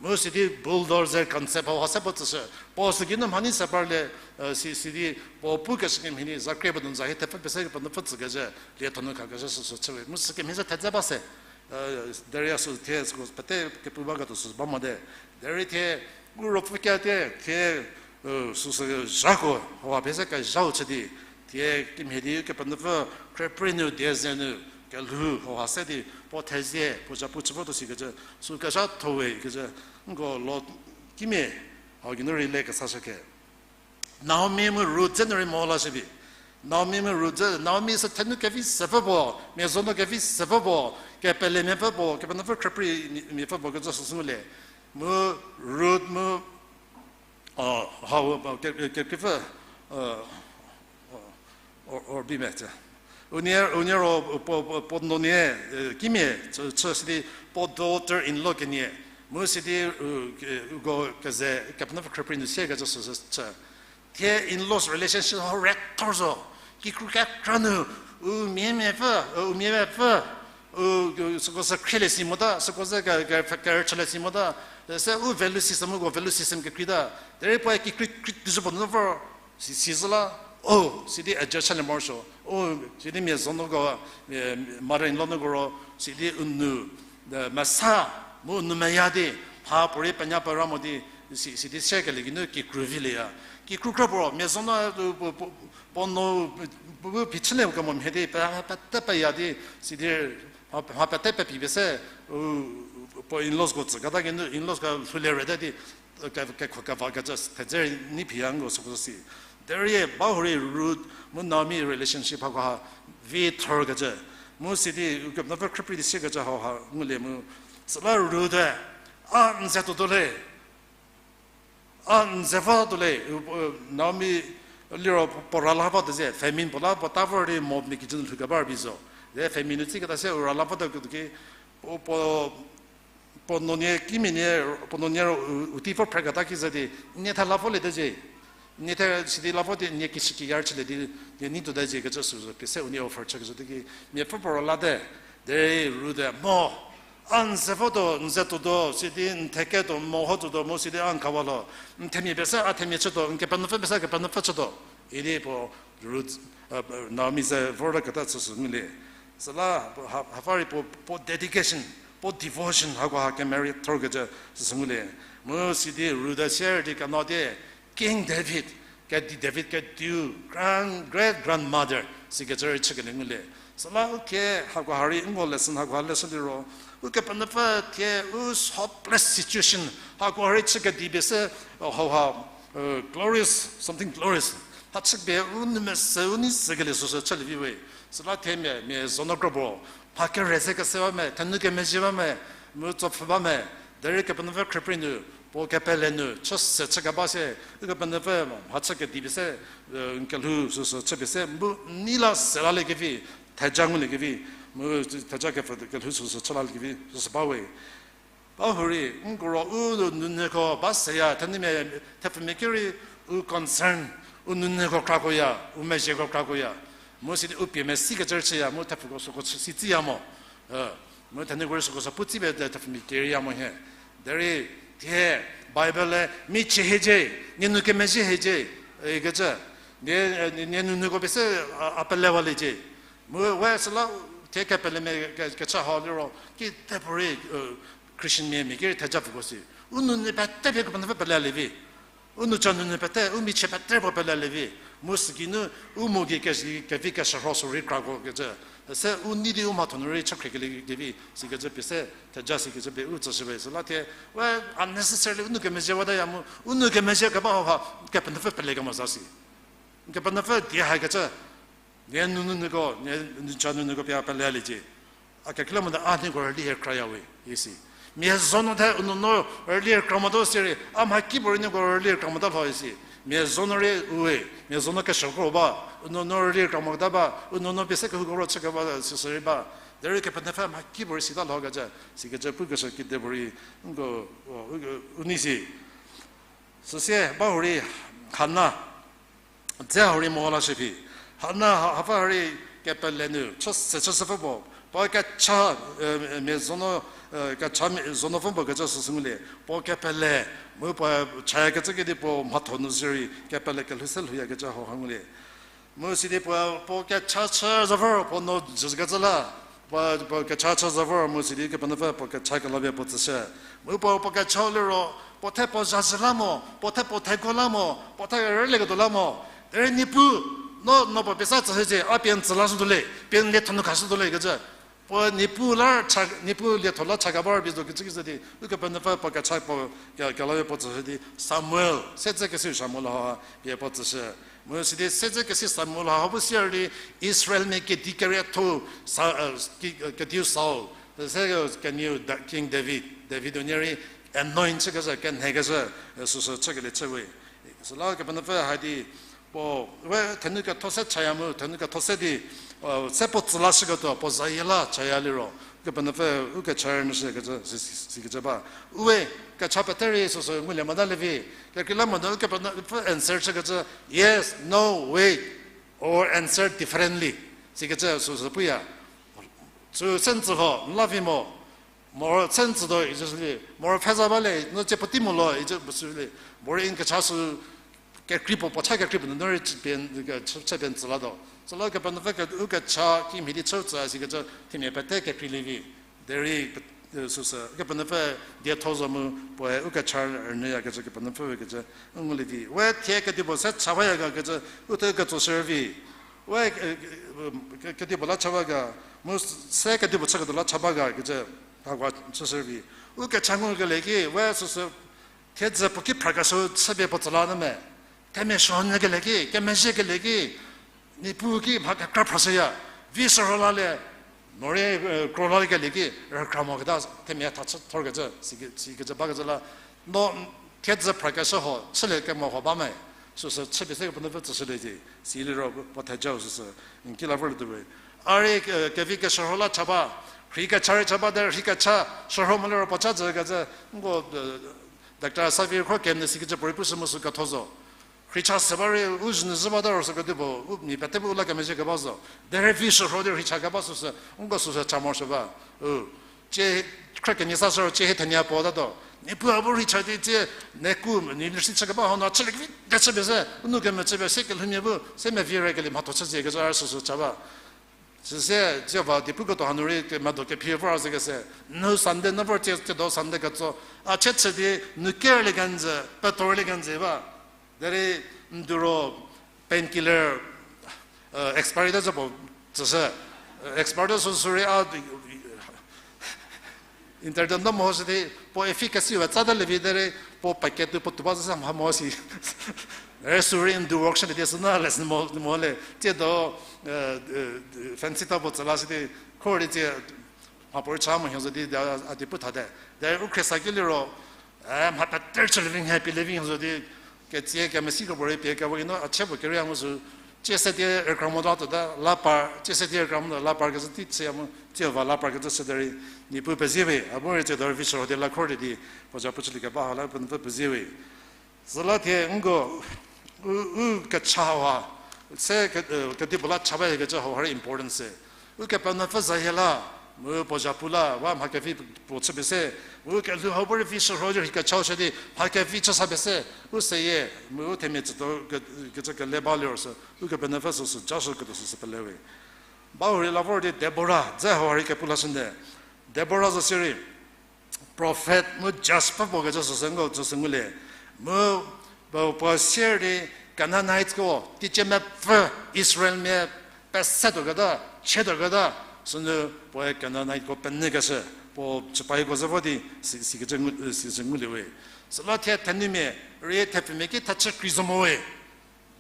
Mu sidi bulldozer concept hau ha se puo tsüshü. Puo süki nu mhanei se parlie, si, sidi puo pukeshü kemhie ni zakrie puo nunu za hie thepfü pie se Kepenuopfü tsükecü, lietho nu khakeshü süsü chüwe. Mu sükemhie se thedze ba se. Derei a sü thie süko pete kepu baketuo süsü ba mote. Derei thie u ruopfü kiatie thie, süsü zhako hauha pie se kezhau chü di, thie kimhie di Kepenuopfü khrieprei nu die ze nu kelhou hauha se di puo thezie puo zhapu chü votuo sikecü sü kezhathowe kecü nko Lot kimia hau geinu rei le kesashü ke. Naomi mu Ruth dze nu rei mo lashübi. Naomi mu Ruth dze, Naomi sü thenu kevi sepfü puo, mia zo nu kevi sepfü puo, kepelemia pfü puo, Kepenuopfü khrieprei mia pfü puo kecü süsü ngulie. Mu Ruth mu, hau, ke, ke, kepfü, Or, Orbi me tse. Unie, unie ro puo, puo, puo nuonie, kimia chü, chü sidi puo daughter in law kenie. Mu sidi, uko keze Kepenuopfü khrieprei nu siekecü süsü chü. Thie in-laws relationship hau rethor zo. Kikru kekra nu, u mia mia pfü, u mia mia pfü, u, süko sü khrielie si mota, süko sü ke, ke, kerüchülie si mota, se u value system, uko value system kekreita. Derei puoe kikru, kikru zhü puo nu vor, si, si zhü la, o, sidi adjust chülie morosuo. O, sidi mia zonuoko, mother in law nuko ro, sidi u nu, mesa, mu u nou meya di, mha puorei penya pera mo di, si, sidi sekelie geinu kikru vilieya. Kikru kra puo ro, mia zonu, puo, puo, puo nou, bu, bu phichülie kemo mhie di, pe, pete peya di, sidi, mha, mha pete pepie se, u, puo in-laws ko tsü kata geinu, in-laws ko lhoulie reta di, ke, kekho kevakecü thedze rei nei phiya nko süko si. Derei ba hurei Ruth mu Naomi relationship hakoha vi thorkecü. Mu sidi Ukepenuopfü khrieprei di siekecü hauha ngulie mu. Süla Ruth-e, a n ze tuotuo le. A n ze vatuo le, Naomi liro puo ra la vatuo ze, famine puo la puo ta vor di Moabmia kijü nu lhoukeba rübei zo. Ze famine nu tsiketa se u ra la vatuo ketuo ki, puo, puo, puo nuonie kimia nie, puo nuonie ro u, u tei vor phreketa ki ze di, nie tha la voliete ze. Nie tha sidi la vo di, nie kishükiya rüchülie di, nie nei tuote ze kecü süsü pie se unie offer chükecü di ki, miapfü puo ra late, derei Ruth-e mo, a n ze vatuo, n ze tuotuo, sidi n theketuo, meho tuotuo, mu sidi a n khawa lo, n themia pie se a themia chütuo, n kepenuopfü pie se kepenuopfü chütuo, idi puo Ruth, Naomi ze vorketa süsü ngulie. Süla ha, hapfü rei puo, puo dedication, puo devotion hakoha kemerie thorkecü süsü ngulie. Mu sidi Ruth-e sier di keno di King David, kedi David kediu grand, great grandmother sikecü rei chükelie ngulie. Süla u thie hakoha rei nko lesson hakoha leshü liro, Ukepenuopfü thie u hopeless situation hakoha rei chü kedipie se, hauha, glorious, something glorious. Ha chüpie u nou mese u nei sekelie süsü chülievi we. Süla thie mia, mia zono kropuo, mha kere se kese ba me, thenu kemezhie ba me, mu tsopfü ba me, derei Kepenuopfü khrüprei nu, puo kepele nu chü se chü keba sie, Ukepenuopfü mha chü kedipie se, n kelhou süsü chüpie se, mu n nei la se laliekevi, theja nguliekevi, mu theja kepfü kelhou süsü chü laliekevi süsü ba we. Ba hurei, nko ro u nunyüko ba seya, thenumia, thepfumia ki rei u concern, u nunyüko krakoya, u mezhieko krakoya. Mu sidi u pie mesi kecü chüya, mu thepfuko süko si tsiya mo. Mu theniko rei süko sü pu tsipie thepfumia keriya mo hie. Derei, thie, Bible-e, mi chie hiecie, nie nou kemezhie hiecie, ikecü, nie, nie nunyüko pie se, a, a pelewaliecie. Mu we süla thie kepelemia ke, kechü hau liro, kitepuorei, Christian mia mia ki rei theja pfüko si. U nunyü pete pie Kepenuopfü pelelie vi. U nou ca nunyü pete, u michie pete puo pelelie vi. Mu süki nu, u mo gei ke, kevi keshürho sü rei krako kecü. Se u nei di u mhatho nu rei chükhriekelie kevi, sikecü pie se, theja sikecü pie u tsüshü we. Süla thie, we unnecessarily u nou kemezhie wataya mu, u nou kemezhie keba hauha, Kepenuopfü pele kemo za si. Kepenuopfü die hakecü, nie nunyüko, nie nou ca nunyüko pie a peleliecie. A kekreilamonyü a nieko rüli hie krayawe, isi. Mia zono the u nuonuo rüli kra motuo sirei, a mhakipuorei nieko rüli kra mota lho isi. Mia zono rei u we, mia zono keshüko ba, u nuonuo rüli kra mota ba, u nuonuo pie se kehouko ro chükeba süsü rei ba. Derei Kepenuopfü mhakipuorei sita lhokecü, sikecü pukeshü kitepuorei, nko, u, u nei si. Süsie ba hurei Hana, dze hurei mo lashü phi. Hana ha, hapfü hurei kepele nu chü se chüshü pfü puo, puo kecha, mia zono, kecha mia zono pfü puo kecü süsü ngulie. Puo kepele, mu puo chaya kecü kedi puo mhatho nu sirei kepele kelhou se lhouyakecü hauha ngulie. Mu sidi puo, puo kecha chü zo vor, puo no jükecü la, puo, puo kecha chü zo vor, mu sidi Kepenuopfü puo kecha kelapie puo tsüshü. Mu puo, puo kechau liro, puo the puo zhazhü la mo, puo the puo theko la mo, puo the rülieketuo la mo. Derei Niepuu, no, no puo pie sa tsüshücie, a pie n tsü lashütuo le, pie n lietho nu khashütuo le kecü. Puo Niepuu la cha, Niepuu lietho la cha keba rübei zo kecü kecü di, Ukepenuopfü puo kecha puo ke, kelapie puo tsüshü di, Samuel, sedzekesiu Samuel ha pie puo tsüshü. Mu sidi sedzekesi Samuel ha bu sirei Israelmia kedi kerietho, Sa, ki, kediu Saul, se kenieu Da, King David, David unie rei anoint chükecü, kenhekecü, süsü chükelie chüwe. Süla Kepenuopfü ha di, puo, we thenu ketho se chaya mu, thenu ketho se di, se puo tsü lashüketuo, puo zayie la chaya liro, Kepenuopfü u kecha rünyüshükecü, si, si, sikecü ba. Uwe, kecha pete rei süsü ngulie mota levi, kekreilamonyü Kepenuopfü answer chükecü, yes, no, wait, or answer differently. Sikecü süsü puya. Sü sentsü ho, n la vi mo. Moro sentsütuo icüshülie, moro pfheza ba le, no tsie puotei mo lo icü pushülie, morei n kecha sü kekrei puo, puo cha kekrei puo nunu rei chü pie, chü pie n tsü latuo. Süla Kepenuopfü ke, u kecha kimhie di chü tsü sikecü themia pete kekreilie vi. Derei, süsü, Kepenuopfü dietho zo mu, puoe u kecha rünyüyakecü Kepenuopfü we kecü, n ngulie vi. We thie kedipuo se cha baya ga kecü, u the ketso shü rei vi. We, kedipuo la cha ba ga, mu se kedipuo chüketuo la cha ba ga kecü, hakoha chüshü rei vi. U kecha ngukelie ki, we süsü, thiedzü puo ki phrakeshü chüpie puo tsü la nu me. Themia shünyükelie ki, kemezhiekelie ki, Niepuu ki mha kekra phrashüya, vi shürho lalie, morei, kro laliekelie ki, rükra moketa, themia tha chü thorkecü, si, sikecü bakecü la, no, thiedzü phrakeshü ho, chülie kemo ho ba me, süsü chüpie se Kepenuopfü tsüshülie di, siliro puo thejau süsü, n ki la vorlietuo we. A rei, kevi keshürho la cha ba, rhei kecha rei cha ba de, rhei kecha, shürho mo liro puo cha jükecü, nko, Doctor Xavier Khrokem nu sikecü puorei pushü mu sü ketho zo. Rhei cha se ba rei, u zhünyü zhü bata ro sü kedipuo, u mia pete bu u la kemezhie keba zo. Derei vi shürho di rhei cha keba süsü, nko süsü cha morosuo ba. U, tsie, khrü kenie sa shürho tsie hie thenie puo tatuo. Niepuu a bu rhei cha di tsie, neku, university chü keba hau no chülie kevi de chüpie se, u nou kemechüpie se kelhoumia bu, se mevi rekelie mhatho chüzie kecü a süsü cha ba. Süsie, tsie va di puketuo hanu rei, medo kephi vor a zükese, nu Sunday nu vor tsie, tsiedo Sunday ketso, a chie chü di, nu kerlie kenjü, petorlie kenjü ba. Derei, n duro, painkiller, expiry ta zü puo tsüshü. Expert sü sürei a internet nu mo sidi, puo efficacy we tsata levi derei, puo paketu puo tuo ba zü sa mha mo si. Derei sürei ndu workshop di süna lesson mo, mo le. Tsiedo, fancy ta puo tsü la sidi, khor di tsie, mhapuorei cha mo hie zo di, a di pu thate. Derei u khriesa ki liro, e, mha peter chü levi hie, pie levi hie zo di, ketsie kemesi kro puorei pie kevo ino a chie puo keria mo sü, chie se di rükra mo ta tuota la par, chie se di rükra mo ta la par kezhü tei chüya mo, tsie va la par kezhü chü derei, Niepuu pezie we, a bu rei tsiedo vi shürho di la khor di di, puo ja pu chülie keba ha la Kepenuopfü pezie we. Süla thie nko, u, u kecha hauha, se ke, kedipuo la cha ba hiekecü hauha rei important se. Ukepenuopfü za hie la, mu puo zhapu la, wa mha kevi puo chüpie se, u kelhou hau bu rei vi shürho di rei kechau shü di mha kevi chü sa pie se, u seyie, mu u themia tsütuo ke, kecü kele ba liro sü, Ukepenuopfü süsü ja shü ketuo süsü pele we. Bahurei la vor di Debora, dze hauha rei kepu lashünyü. Debora zo sirei, prophet mu judge pfü puo kecü süsü nko süsü ngulie. Mu, puo, puo sier di Canaaniteko, teicie mepfü Israelmia pese tuoketa, chie tuoketa, sünu puoe Canaaniteko penyü keshü, puo sipaiko ze vo di si, sikecü ngu, sikecü ngulie we. Süla thie thenumia rei thepfumia ki thechü krei zo mo we.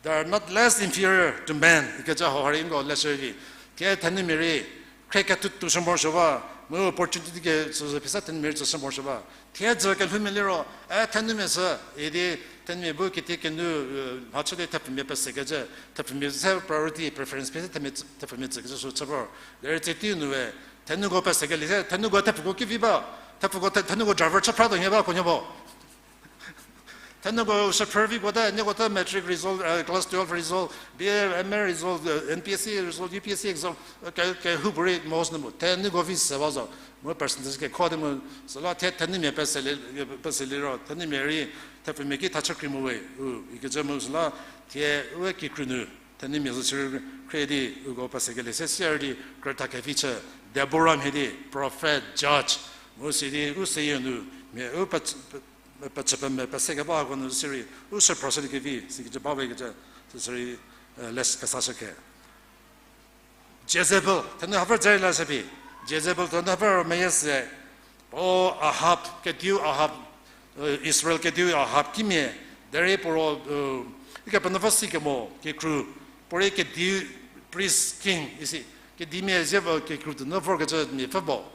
They are not less inferior to men, ikecü hauha rei nko leshü di. Thie thenumia rei, khrie ketuo tuo shü morosuo ba, mu opportunity ke süsü phi se thenumia rei tsüshü morosuo ba. Thie dzü kelhoumia liro, e thenumia sü, idi thenumia bu kiti kenu, mhachü di thepfumia pesekecü, thepfumia se priority, preference phi se thepfumia tsükecü sü chü vor. Derei tsie tei nu we, thenuko pesekelie se, thenuko thepfuko ki vi ba, thepfuko the, thenuko driver chü phra tuo nhie ba, kuonuo bo. Thenuko shüphrü vikuote, nieko te matric result, class twelve result, B A, M A result, N P S C result, U P S C exam, ke, kehoupuorei most nu mu thenuko vi se ba zo, mu percentage kekho di mu, süla thie thenumia pese, pese liro thenumia rei thepfumia ki thachü kri mo we, u ikecü mu süla thie we kikru nu thenumia zo sirei khrie di uko pesekelie se sier di krüta kevi chü, Debora mhie di prophet, judge, mu sidi u seyie nu mia u pechü, pechü pemia pese kebako nu sirei u shüphrü shü di kevi sikecü ba we kecü, sirei, leshü kesashü khe. Jezebel, thenu haver dzerei la shü phi. Jezebel thenu haver meyie se, puo Ahab, kediu Ahab, Israel kediu Ahab kimia, derei puo ro, Ukepenuopfü si kemo kikru, puorei kediu priest king isi, kedimia ze kikru tuonu vorkecü mia pfü bo.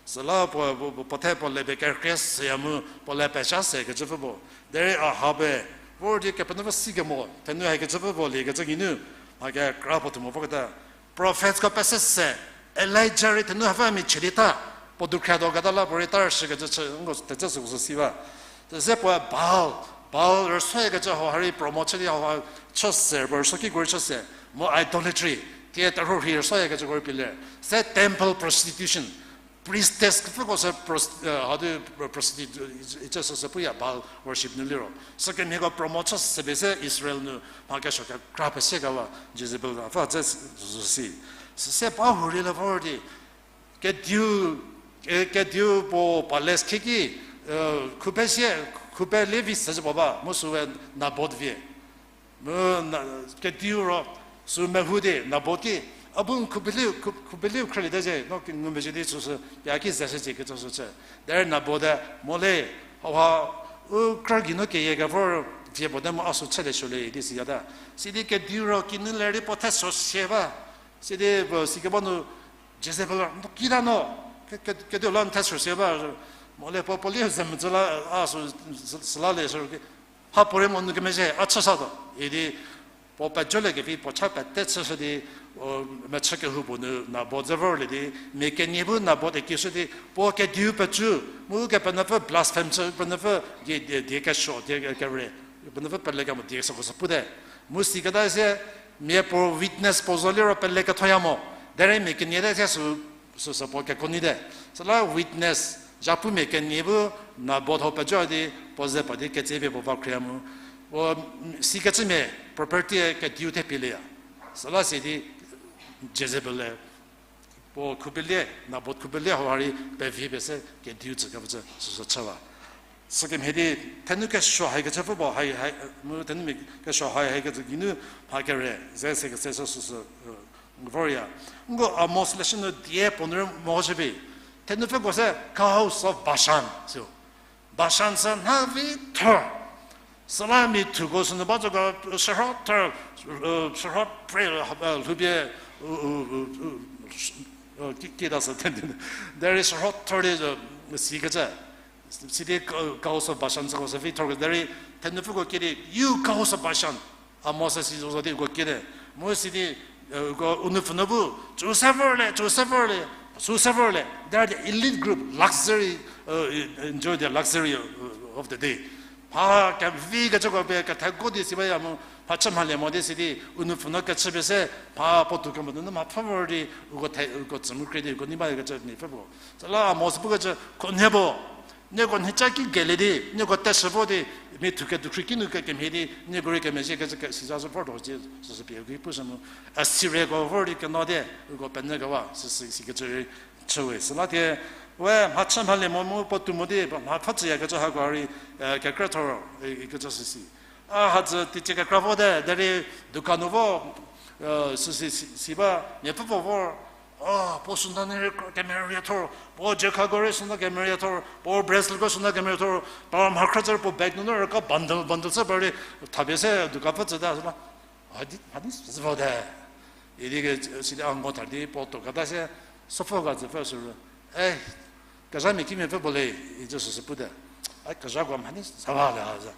Süla puo, puo, puo, puo the puo le pie kerükrie seya mu, puo le pezha sekecü pfü bo. Derei Ahab-e, vor di Kepenuopfü si kemo, thenu hakecü pfü bo liekecü geinu, mha kekra puo thu mo voketa. Prophets ko pese se, Elijah rei thenu hapfü mia chü di ta, puo dukhriatuo keta la puorei ta rüshükecü chü, nko thecü süko sü si ba. Süse puoe Baal, Baal rüsuoyakecü hauha rei promote chü di hauha chü se, puo rüsuo kiko rei chü se, mu idolatry, thie terhuo rhi rüsuoyakecüko rei pie le. Se temple prostitution, priestess kepfüko se pros-, hadi prostitute, icü süsü puya Baal worship nu liro. Sükemhieko promote chü se pie se Israel nu mha kesuo kekra pese keba Jezebel hapfü dze zo si. Süse ba hurei la vor di, kediu, kediu puo palace khieki, khube sie, khube lievi se zü puo ba, mu süe Nabot vie. Mu kediu ro, sü mehu di Nabot ki, a bu n khubeliu, khubeliu khrülie te ze, no ki ngumezhie di süsü, ya ki zeshücie kecü sü chü. Derei Nabot-e, mo le, hauha, u krü geinu keyie kevor vie puo te mu a sü chülie suolie di siyata. Sidi kediu ro kinu lerei puo thesuo sie ba. Sidi puo sikeba nu Jezebel, no kita no, kediu la n thesuo sie ba. Mo le puo, puo liu zemecü la, a sü, süla le sü ki, ha puorei mo nu kemezhie a chü satuo idi, puo pejolie kevi puo cha pete chüshü di, mechü kehoupuo nu Nabot ze vorlie di, mia kenie bu Nabot-e kishü di, puo kediu pecü, mu Kepenuopfü blaspheme chü, Kepenuopfü die, die, die kesuo, die kere, Kepenuopfü pelekemo die süko sü pute. Mu siketa sie, mia puo witness puo zo liro pelekethoya mo, derei mia kenie te sie sü, süsü puo keko nyite. Süla witness, zhapumia kenie bu Nabot hau pejo di, puo ze pa di ketsepie puo va khrie mu. Puo, sikecümia property kediu the pielieya. Süla sidi Jezebel-e puo khubelie, Nabot khubelie hau ha rei pevi pie se kediu tsü kevücü süsü chü ba. Sükemhie di, thenu kesuo haikecü pfü puo, hai, hai, mu thenumia kesuo hai, haikecü geinu mha kere, ze se kese sü süsü, Voria. Nko Amos leshü nu die puo nu rei mo shü vi. Thenupfüko se Cows of Bashan, sü. Bashan sü nha vi thor. Süla mi thuko sünu ba zoko shürho thor, shürho pre, lhoupie, ki, kita sü thenü. Derei shürho thor di, sikecü. Sidi Cows of Bashan süko sü vi thor. Derei thenupfüko kidi, you Cows of Bashan. Amos si zo zo di uko kidi. Mu sidi, uko u nupfhü nu bu, chüse vorle, chüse vorle, chüse vorle. They are the elite group, luxury, enjoy the luxury of the day. Mha kevi kecüko pie ketheko di si baya mu, mha chü mhalie mo di sidi, u nupfhü nu kechü pie se, mha puotou kemo nunu mha pfhü vor di, uko the, uko tsü mu kre di, uko nei bakecü mia pfhü puo. Süla Amos pukecü, khunhie puo, nieko nhica ki gelie di, nieko teshü vo di, mi thukedukhri kinu kekemhie di, nieko rei kemezhiekecü ke, siza zo vortuo cie, süsü pie ki pushü mu. Assyriako vor di keno di, uko penyükewa, süsü sikecü rei chüwe. Süla thie, we mha chü mhalie mo mu puotou mo di, mha pfhü tsüyakecü hako rei, kekrethor, ikecü süsi. A hadzü teicie kekra vote, derei dukan nu vo, süsi, si, si ba, mia pfhü puo vor, a, puo sunda nu rei kemerie thor, puo jekako rei sunda kemerie thor, puo braceletko sunda kemerie thor, pa mha khrütsü puo bag nunu rüka bundle, bundle chü par di, thapie se dukan pfhü tsüta süla. Hadi, hadi süsü vote. Idi ke, sidi a nko tha di puo tuoketa se, sopfü ga züpfü sü ru. E, kezhamia kimia pfü puo le, icü süsü pute. A kezhako mhani sa ba le ha zü.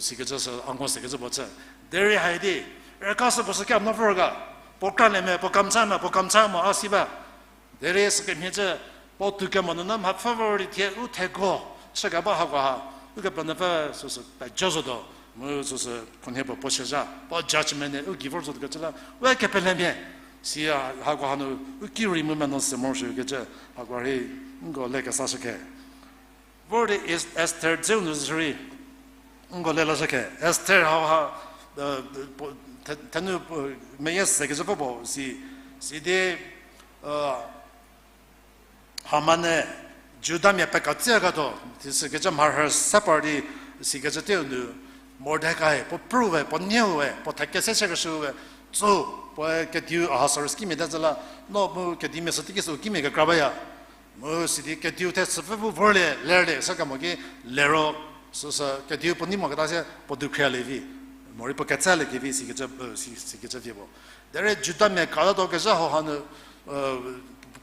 Sikecü sü a nko sekecü puo chü. Derei haidi, rüka sü puo sü kemo vor ga. Puo kralie me, puo kamcha me, puo kamcha mo a si ba. Derei sükemhie cü, puotou kemo nunu mha pfhü vor di thie u theko chükeba hako ha, Ukepenuopfü süsü pejo zotuo, mu süsü khunhie puo puo shüzha, puo judgment-e u gei vor zotuo kecü la, we kepelemia, si hako hanu u ki rei mu menuo se morosuokecü, hako rei nko le kesashü ke. Vor di Esther dzeu nu sürei, nko le lashü ke. Esther hauha, thenu meyie sekecü pfü puo si, sidi, Haman-e Judamia pekatsüyaketuo, sikecü mharhü se par di, sikecü teiu nu, Mordekai puo pruwe, puo nieu we, puo thekese shekeshüu we, tso, puoe kediu Ahasuerus kimia te zü la, no mu kedimia sü teiki sü kimia kekra baya. Mu sidi kediu the süpfü bu vorlie, lerlie, sü kemo ki lero, süsü kediu puo nei moketa se puo dukhrialie vi, morei puo ketsalie kevi, sikecü, sikecü vie puo. Derei Judamia katatuo kezha hau hanu,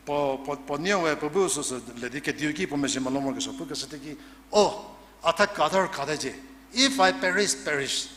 puo, puo, puo nieu we puo bu süsü le di kediu ki puo mezhie molo morokesuo pukeshü teiki, o, a tha katar katecie, if I perish, perish.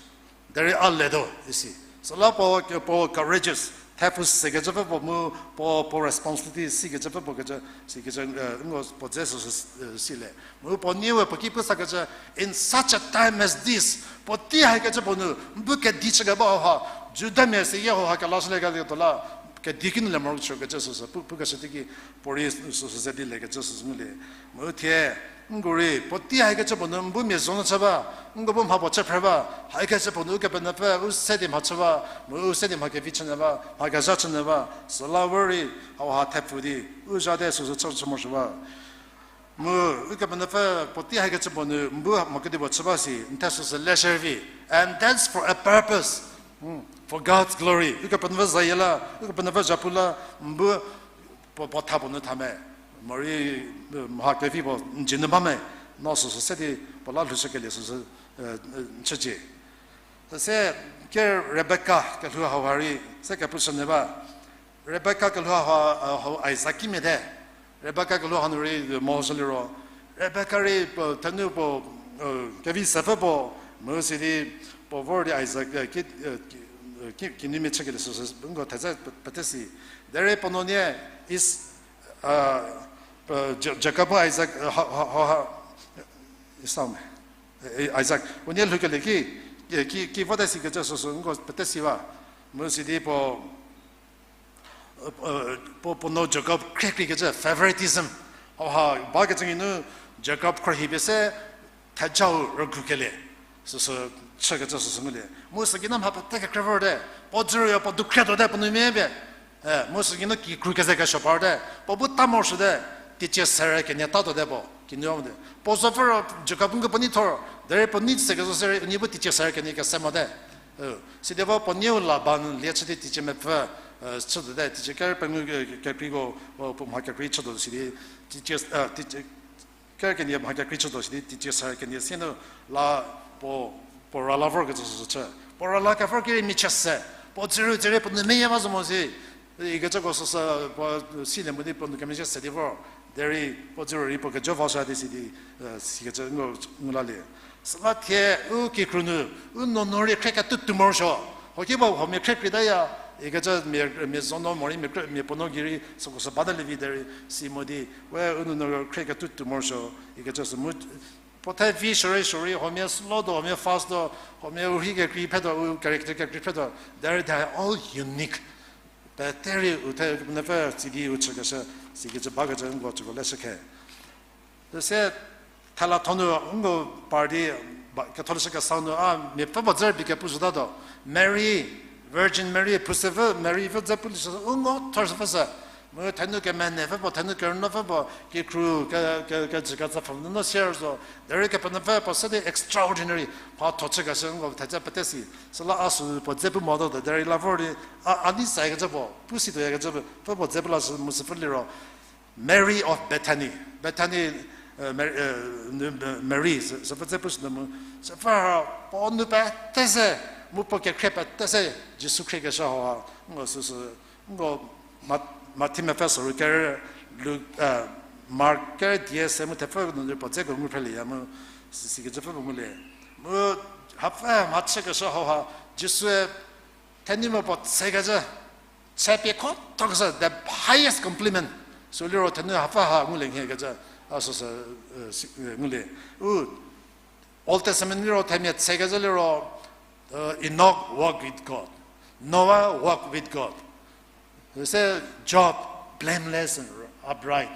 Derei a letuo isi. Süla puo, puo courageous, thepfu sekecü pfü puo mu, puo, puo responsibility sikecü pfü puo kecü, sikecü, nko puo dze süsü, silie. Mu puo nieu we puo ki pu sakecü, in such a time as this, puotei hakecü puo nu, bu kedi chükeba hau ha, Judamia seyie hau ha kelashülie ketuo la, kedi kinu le morokesuokecü süsü, pu, pukeshü teiki, puorei süsü ze di lekecü süsü ngulie. Mu thie, nko rei, puotei hakecü puo nu, n bu mia zo nu chü ba, nko bu mha puo chü phre ba, hakecü puo nu Ukepenuopfü u se di mha chü ba, mu u se di mha kevi chünyü ba, mha kezha chünyü ba, süla vor rei, hau ha thepfu di, u zha te süsü chü chü morosuo ba. Mu Ukepenuopfü puotei hakecü puo nu, n bu mha kedipuo chü ba si, n the süsü le shü vi. And that's for a purpose. For God's glory. Ukepenuopfü zayie la, Ukepenuopfü zhapu la, n bu puo, puo tha puo nu tha me. Morei, mha kevi puo n dzie nu ba me. No süsü se di puo la lhoushükelie süsü, chücie. Süse ke Rebeka kelhou hau ha rei se kepushünyü ba. Rebeka kelhou ha, hau Isak kimia te. Rebeka kelhou hanu rei mehoshü liro, Rebeka rei puo thenu puo, kevi sepfü puo, mu sidi puo vor di Isak, ki, ki, kinuomia chükelie süsü nko theze pete si. Derei puo nuonie is, Jakob mu Isak, ha, ha, ha, Esau me, Isak unie lhoukelie ki, ki, ki vote sikecü süsü nko pete si ba. Mu sidi puo puo, puo nuo Jakob khriekriekecü favoritism. Hauha bakecü nunu Jakob khruohi pie se thejau rügukelie süsü chükecü süsü ngulie. Mu süki nu mha pete kekrei vorte, puo dzürieu puo dukhriatuote puo nu mia pie. Mu süki nu kikru keze kesuo parte, puo bu ta morosuote, teicie serü kenie tatuote puo, kinuo te. Puo zo pfü ro Jakob nko puo nei thor, derei puo nei se kezo sirei unie bu teicie serü kenie kese mote. Sidi vo puo nieu Laban lie chü di teicie mepfü, chütuote, teacher ker pengou kekreiko, puo mha kekrei chütuo sidi, teacher, ker kenie mha kekrei chütuo sidi, teacher sir kenie sie nu la puo, puo rala vorkecü süsü chü. Puo rala kevor ki rei michie se, puo dzüru dzüre puo nou meyie ba zo mo si. Ikecüko süsü puo silie mo di puo nou kemezhie se di vor. Derei puo dzüru rei puo kejo va sha di sidi, sikecü ngu, ngu lalie. Süla thie u kikru nu, u nuonuo rei khrie ketuo tuo morosuo. Hoki ba huomia khrie kritaya, ikecü mia, mia zonuo morei mia kre, mia puonuo gei rei süko sü batalie vi derei si mo di, we u nuonuo khrie ketuo tuo morosuo, ikecü sü mu, puo the vi shürei shürei, huomia slow do, huomia fast do, huomia u rhi kekrei phe do, u character kekrei phe do, derei they are all unique. Pete rei u the Kepenuopfü tsidi u chükeshü, sikecü bakecü nko tsüko leshü khe. Süse thela thonu nko party, ketholeshü kesau nu a miapfü puo dzü rei bie kepu zhütatuo. Mary, Virgin Mary, phusepfü Mary pfü dze pulishü u ngo thor sü pfü sü. Mu thenu kemenepfü puo, thenu kerünuopfü puo, kikru ke, ke, kejü ketsapfhü nunu sier zo. Derei Kepenuopfü puo se di extraordinary, mhatho chükeshü nko thedze pete si. Süla a sü puo dze pu motuo derei la vor di, a, a nei sa ikecü puo, pu si tuoyakecü pfü puo dze pu lashü mu süpfü liro, Mary of Bethany, Bethany, Mary, sü, süpfü dze pu sü nu mu, süpfü ha, puo nou pete se, mu puo kekhrie pete se, Jisu khriekeshü hau ha, nko süsü, nko Ma-, Mathi mepfü soru ker, Lu-, Mark ker die se mu thepfü nu puo dzeko ngu phrelieya mu, si, sikecü pfü puo ngulie. Mu hapfü mhachükeshü hau ha, Jisue thenumia puo tsekecü, tse pie khotokeshü, the highest compliment. Sü liro thenu hapfü ha ngulie nhiekecü, a süsü, ngulie. U Old Testament liro themia tsekecü liro, Enoch walked with God, Noah walked with God. Se Job, blameless and upright,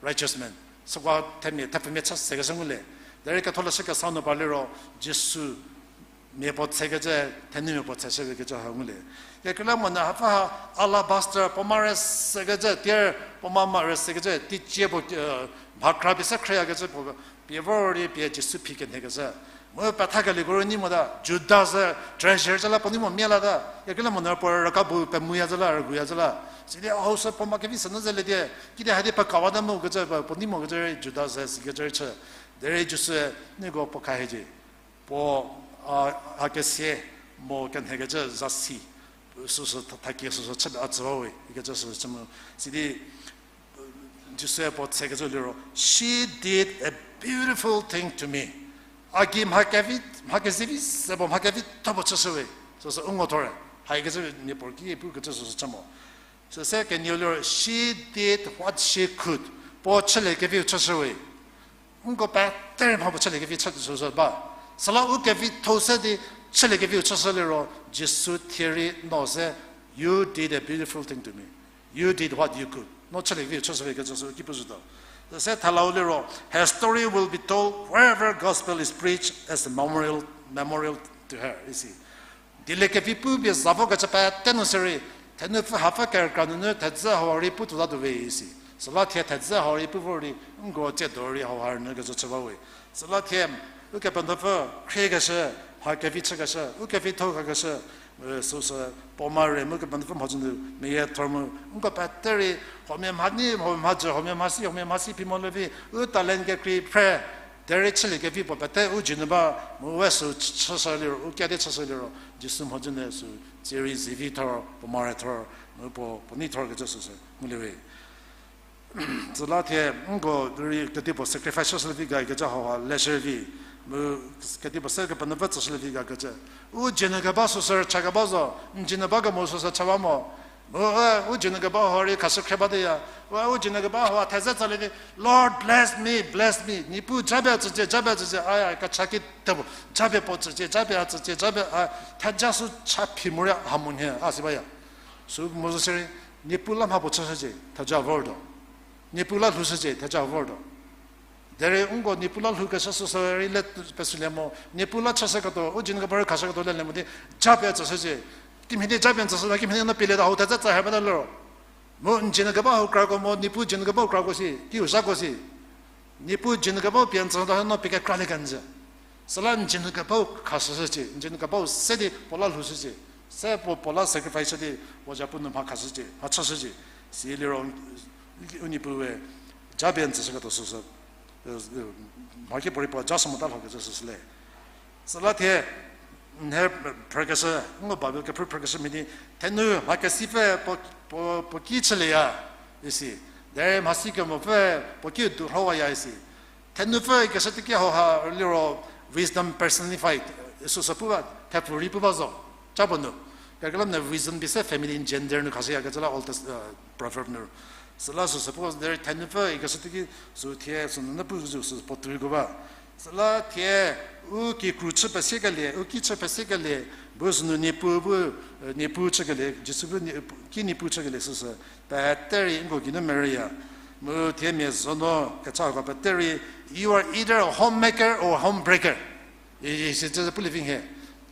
righteous man. Süko themia, thepfumia chü sekeshü ngulie. Derei ketholeshü kesau nu par liro, Jisu mia puo tsekecü, thenumia puo tseshükecü ha ngulie. Kekreilamonyü hapfü ha alabaster puoma re sekecü, tier puoma ma re sekecü, teicie puo, mhakra pie se khreyakecü puo, pie vor di pie Jisu phi kenhekecü. Mu pethakelieko rei nei mota, Judas-e treasure zhü la puo nei mo mia lata. Kekreilamonyü puo rüka bu pemuya zhü la, rüguya zhü la. Sidi a hau sü puoma kevi sünu zelie die, kidi hadi pekawata mu kecü, puo nei mokecü rei Judas-e sikecü rei chü. Derei Jisu-e, nieko puo kha hiecie. Puo, a, a kesia mo kenhekecü zasi, süsü tha-, thakie süsü chü a tsü bawe, ikecü süsü chü mu. Sidi, Jisu-e puo tsekecü liro, She did a beautiful thing to me. A gei mha kevi, mha kezevi se puo mha kevitho puo chüshüwe. Süsü u ngo thor. Haikecü mia puo ki pukecü süsü chü mo. Süse kenieu liro, She did what she could. Puo chüliekeviu chüshüwe. Nko pete rei mha puo chüliekevi chü süsü ba. Süla u kevitho se di chüliekeviu chüshü liro, Jisu thie rei no se, You did a beautiful thing to me. You did what you could. No chüliekeviu chüshüwe kecü sü ki pu zhütuo. Süse thelau liro, Her story will be told wherever gospel is preached as a memorial, memorial to her, isi. Dieliekevi pu pie za vokecü pete nu sirei, thenupfü hapfü kerükra nunu thedzü hau rei pu tuotatuo we isi. Süla thie thedzü hau rei pu vor di, nko tsiedo rei hau ha rünyükecü chü bawe. Süla thie, Ukepenuopfü khriekeshü, mha kevi chükeshü, u kevitho khakeshü, süsü puoma re mu Kepenuopfü mhodzü nu meyie thor mu, nko pete rei, huomia mha nei, huomia mha jü, huomia mhasi, huomia mhasi phi mo le vi, u talent kekrei phre, derei chüliekevi puo pete u jü nu ba, mu we sü chüshü liro, u kedi chüshü liro, Jisu mhodzü nu sü, tsie rei zivi thor, puoma re thor, mu puo, puo nei thorkecü süsü, ngulie we. Süla thie, nko rei kedipuo sacrifice shüshülie vi ga ikecü hau ha leshü vi, mu kedipuo se Kepenuopfü tsüshülie vi ga kecü. U jü nu keba süsü cha keba zo, n jü nu ba kemo süsü cha ba mo. Mu, u jü nu keba hau rei khashü khrie bateya. U jü nu keba hau thedze tsalie di, Lord, bless me, bless me. Niepuu japie tsücie, japie tsücie, aya, kecha ki tebo, japie puo tsücie, japie a tsücie, japie a, theja sü cha phi morei ha mo nhie, a si baya. Sü mo zo sirei, Niepuu la mha puo chüshücie, theja vortuo. Niepuu la lhoushücie, theja vortuo. Derei nko Niepuu la lhoukeshü süsü rei le pesulie mo, Niepuu la chüshüketuo, u jü nu keba rei khashüketuo lelie mo di, japie tsüshücie. Kimhie di japie n tsüshüta, kimhie di no pielieta hau thedze tsa he bata liro. Mu n jü nu keba hau krako mo, Niepuu jü nu keba hau krako si, kiu zhako si. Niepuu jü nu kebau pie n tsüshüta no pie kekralie kenjü. Süla n jü nu kebau khashüshücie, n jü nu kebau se di puo la lhoushücie. Se puo, puo la sacrifice di, puo zapu nu mha khashücie, mha chashücie. Siliro, u niepuue, ja be n tsüshüketuo süsü, mhakipuorei puo ja shü mota lhokecü süsü le. Süla thie, n he phrükeshü, ngu Bible kephrü phrükeshü mhie di, thenu mha kesipfü puo, puo, puo ki chülieya, isi. Derei mhasi kemopfü puo ki duhowaya, isi. Thenupfü ikeshü tiki hauha liro wisdom personified, süsü pu ba, thepfu rei pu ba zo, ca puo nu. Kekreilamonyü wisdom pie se feminine gender nu khashüyakecü la Old Test-, proverb nu. Süla süsü pu ba zo, derei thenupfü ikeshü tiki sü thie sünunu pu zo sü puo tuoko ba. Süla thie u kikru chü pesiekelie, u ki chü pesiekelie, bu sünu niepu bu, niepu chükelie, Jisu bu nie-, ki niepu chükelie süsü, pete rei nko geinu merüya. Mu thie mia zono kechako pete rei, you are either a homemaker or homebreaker. Isi cü pulie vi nhie.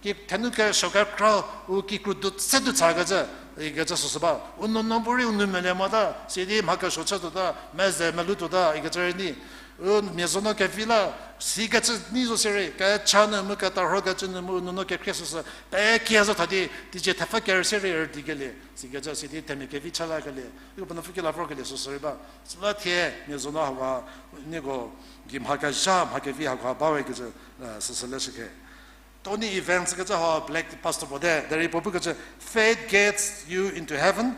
Ki thenu kesuo kekra u kikru du se du chakecü, ikecü süsü ba. U nuonuo bu rei u nou melie mota, sidi mha kesuo chütuota, meze melou tuota, ikecü rei ni. U mia zono kevi la, sikecü ni zo sirei, kecha nu mu ketarhokecü nu mu u nuonuo kekhrie süsü, pekia zo tha di, teicie thepfü kerü sirei rüdikelie, sikecü sidi themia kevi cha lakelie, uko penuopfü ki la vorkelie süsü rei ba. Süla thie mia zono hauha, nieko gei mha kezha, mha kevi hauha bawe kecü, süsü leshükhe. Tony Evans kecü ha Black pastor puo te, derei puo pukecü, faith gets you into heaven,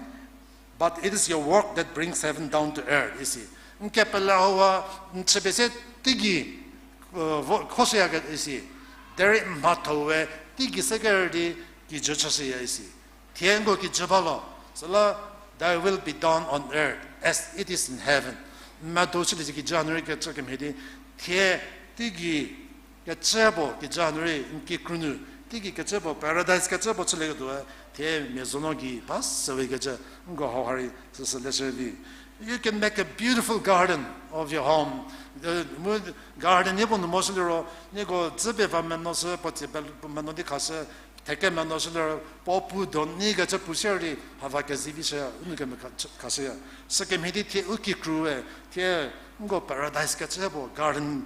but it is your work that brings heaven down to earth, isi. N kepele hauha, n chüpie se teigei, khoshüya ke isi. Derei mhatho-e teigei se kerü di kijü chüshüya isi. Thie nko kijü ba lo, süla, thy will be done on earth as it is in heaven. N medo chülie kijü hanu rei kecü kemhie di, thie teigei kecü puo kijü hanu rei n kikru nu, teigei kecü puo paradise kecü puo chülieketuoe, thie mia zono gei ba sewe kecü, nko hauha rei süsü leshü vi. You can make a beautiful garden of your home. Mu garden nie puo nu mo shü liro, nieko dzü pie va meno shü, puo tsie pe meno di khashü, theke meno shü liro, puo pu do ni kecü pu sier di, hava kezivi shü, u nou keme khashüya. Sükemhie di thie u kikrue, thie nko paradise kecü puo, garden,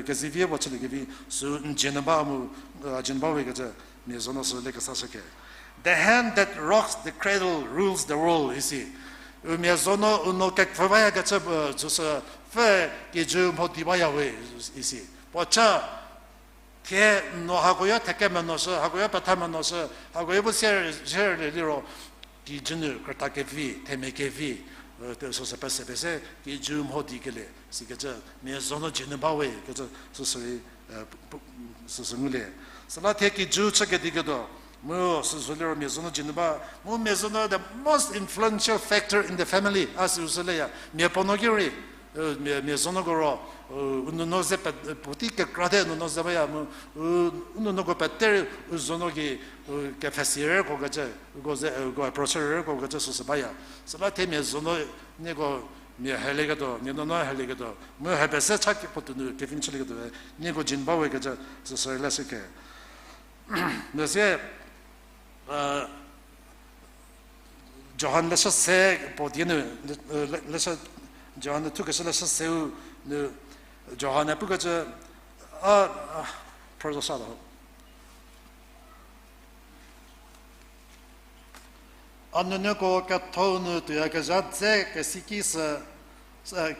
kezivi puo chüliekevi, sü n dzie nu ba mu, a dzie nu ba we kecü, mia zono sü le kesashü ke. The hand that rocks the cradle rules the world, isi. U mia zono u nuo kepfhü bayakecü, süsü pfü kijü mho di baya we, isi. Puoca, thie n nuo hakoyo theke meno shü, hakoyo petha meno shü, hakoyo bu sier, sier le liro, kijü nu krüta kevi, themia kevi, süsü pese pese kijü mho di kelie, sikecü, mia zono dzie nu ba we kecü, süsü rei, süsü ngulie. Süla thie kijü chükediketuo, mu süsü liro mia zono dzie nu ba, mu mia zono the most influential factor in the family, a süsü leya, mia puo nuo ki rei, mia, mia zonoko ro, u nuonuo ze pe, puotei kekra te nuonuo ze baya mu, u nuonuoko pete rei u zono gei, kepfhesi rüko kecü, uko ze, uko approach rüko kecü süsü baya. Süla thie mia zono nieko mia helieketuo, mia nuonuo helieketuo, mu hepese cha puo tuo nu kevin chülieketuo, nieko dzie nu ba we kecü süsü rei leshü ke. Nüsie, Johan leshü se puo die nu, leshü, Johan thukeshü leshü seu nu, Johan-e pukecü, a, a, phrüzo sa to. A nuonuoko ketho nu tuoyakezha dze kesi ki sü,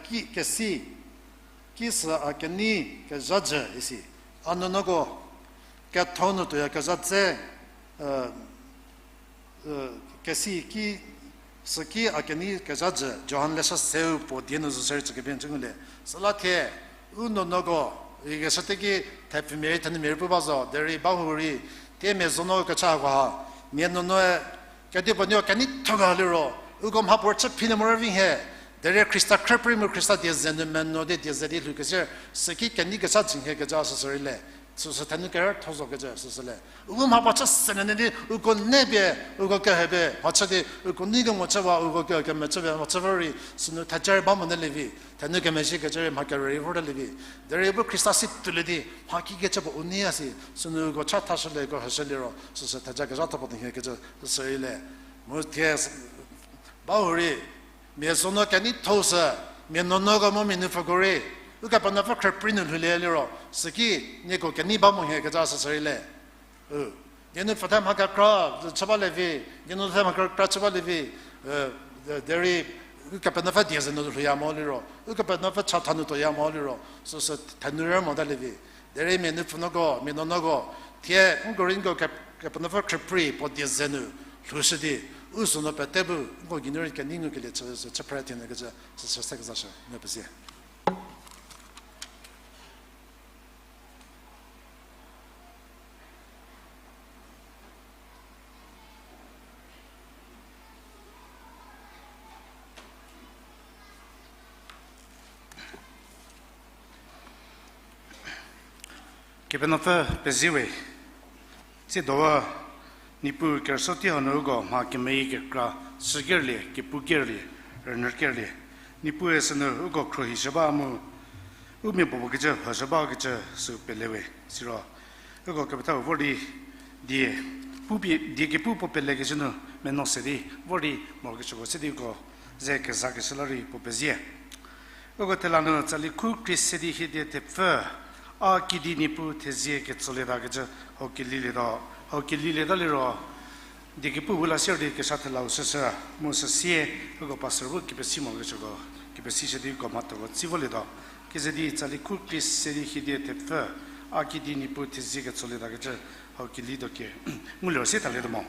ki, kesi ki sü a kenei kezha jü isi. A nuonuoko ketho nu tuoyakezha dze, kesi ki sü ki a kenei kezha jü, Johan leshü seu puo die nu zo seri tsü kepie cü ngulie. Süla thie, u nuonuoko, ikeshü teiki thepfumia rei thenumia rei pu ba zo, derei ba hurei, thie mia zono kecha hako ha, mia nuonuoe, kedipuo nuo kenei tho ga liro, uko mhapuorei chü phi nu morei vi nhie, derei Khrista khrüprei mu Khrista die ze nu menuo di die ze di lhoukesie, süki kenei kecha jü nhie kecü süsü rei le, süsü thenu kerü tho zo kecü süsü le. Uko mhapuo chü sü nene di, uko ne pie, uko kehepie mhachü di, uko nei kemo chüwa, uko ke, kemechüpie mhachü vorei, sünu theja rei ba mo ne lievi, thenu kemezhiekecü rei mha kerü rei vorta lievi. Derei bu Khrista si tuolie di, mha kikecü puo u neiya si, sünu uko cha thashülie, uko heshü liro, süsü theja kezha tho puo nu nhie kecü süsü rei le. Mu thie, ba hurei, mia zono kenei tho sü, mia nuonuoko mu mia nupfüko rei, Ukepenuopfü khrüprei nu lhoulie liro, süki nieko kenei ba mo nhie kecü süsü rei le. U, Nienu pfü the mha kekra chü balie vi, nienu the mha kekra chü balie vi, e, e, derei Ukepenuopfü die ze nu lhouya mo liro, Ukepenuopfü chatha nu tuoya mo liro, süsü thenu rei motalie vi. Derei mia nupfunuoko, mia nuonuoko, thie nko rei nko Ke-, Kepenuopfü khrüprei puo die ze nu lhoushü di, u sünu pete bu nko geinu rei kenei nu kelie chü, chü phre thie nu kecü, süsü se kezashü, no pezie. Kepenuopfü pezie we, tsiedo-u Niepuu kerüsuo tei hanu uko mha kemeyi kekra shükerlie, kepu kerlie, rünyü kerlie. Niepuue sünu uko khruohishü ba mu u mia puopuo kecü, hüzhü bakecü sü pele we. Siro uko kepethau vor di die, pu pie, die kepu puo pelekeshü nu meno se di vor di morokesuoko se di uko ze kezakeshü la rei puo pezie. Uko thela nu tsali khu kri se di hiedie thepfü, A kidi Niepuu thezie ketsolieta kecü hau kelilietuo, hau kelilieta liro, die kepu bu la sier di kesa thelau süsü, mu süsie, uko pastor bu kepesi morokesuoko, kepesishü di uko mhathoko tsi volietuo. Keze di tsali khu kri se di hiedie thepfü, A kidi Niepuu thezie ketsolieta kecü hau kelituo ke, ngulie sie thalietuo mo.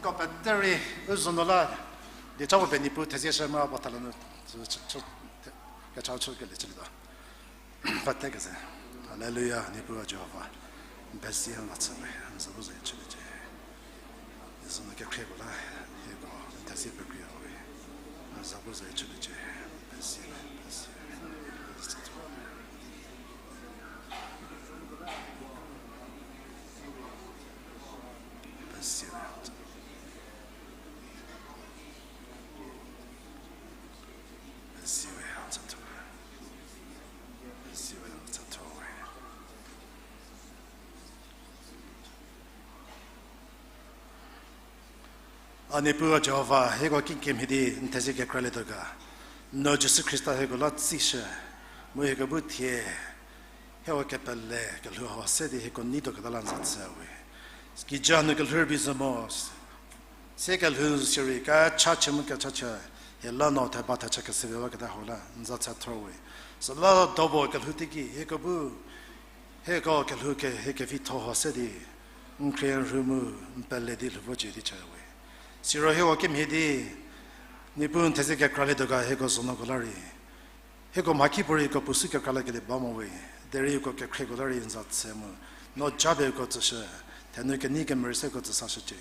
Nko pete rei u zo nu la, dieca puo pie Niepuu thezie shü mra puo thalie nu, kecha chü kelie chülietuo. Pete keze. Haleluya, Niepuu Jihova. N pezie n la chü we, n za bu za chüliecie. N za nu kekhrie puo la, hieko n thezie pekrei we. N za bu za chüliecie. N pezie, n pezie. A Niepuu Jihova, hieko kikemhie di n thezie kekralietuo ga. No Jisu Khrista hieko la tsishü, mu hieko bu thie, hieko kepele kelhou hau se di hieko neituoketa la n za chüwe. Kijü nu kelhou rübei zo mo, se kelhou sirei kechachie mu kechachie, hie la no theba thecha kesüpie baketa hau la n za chü thorwe. Süla dobo kelhou teiki hieko bu hieko kelhou ke hie kevitho hau se di n khrie n rhu mu n pele di lhou vocie di chüwe. Siro hieko kemhie di Niepuu n thezie kekralietuo ga hieko zonuoko la rei, hieko mhakipuorei hieko puo sü kekraliekelie ba mo we, derei hieko kekhrieko la rei n za chü mu, no japie uko tsüshü, thenu kenei kemerei se uko tsü sashücie.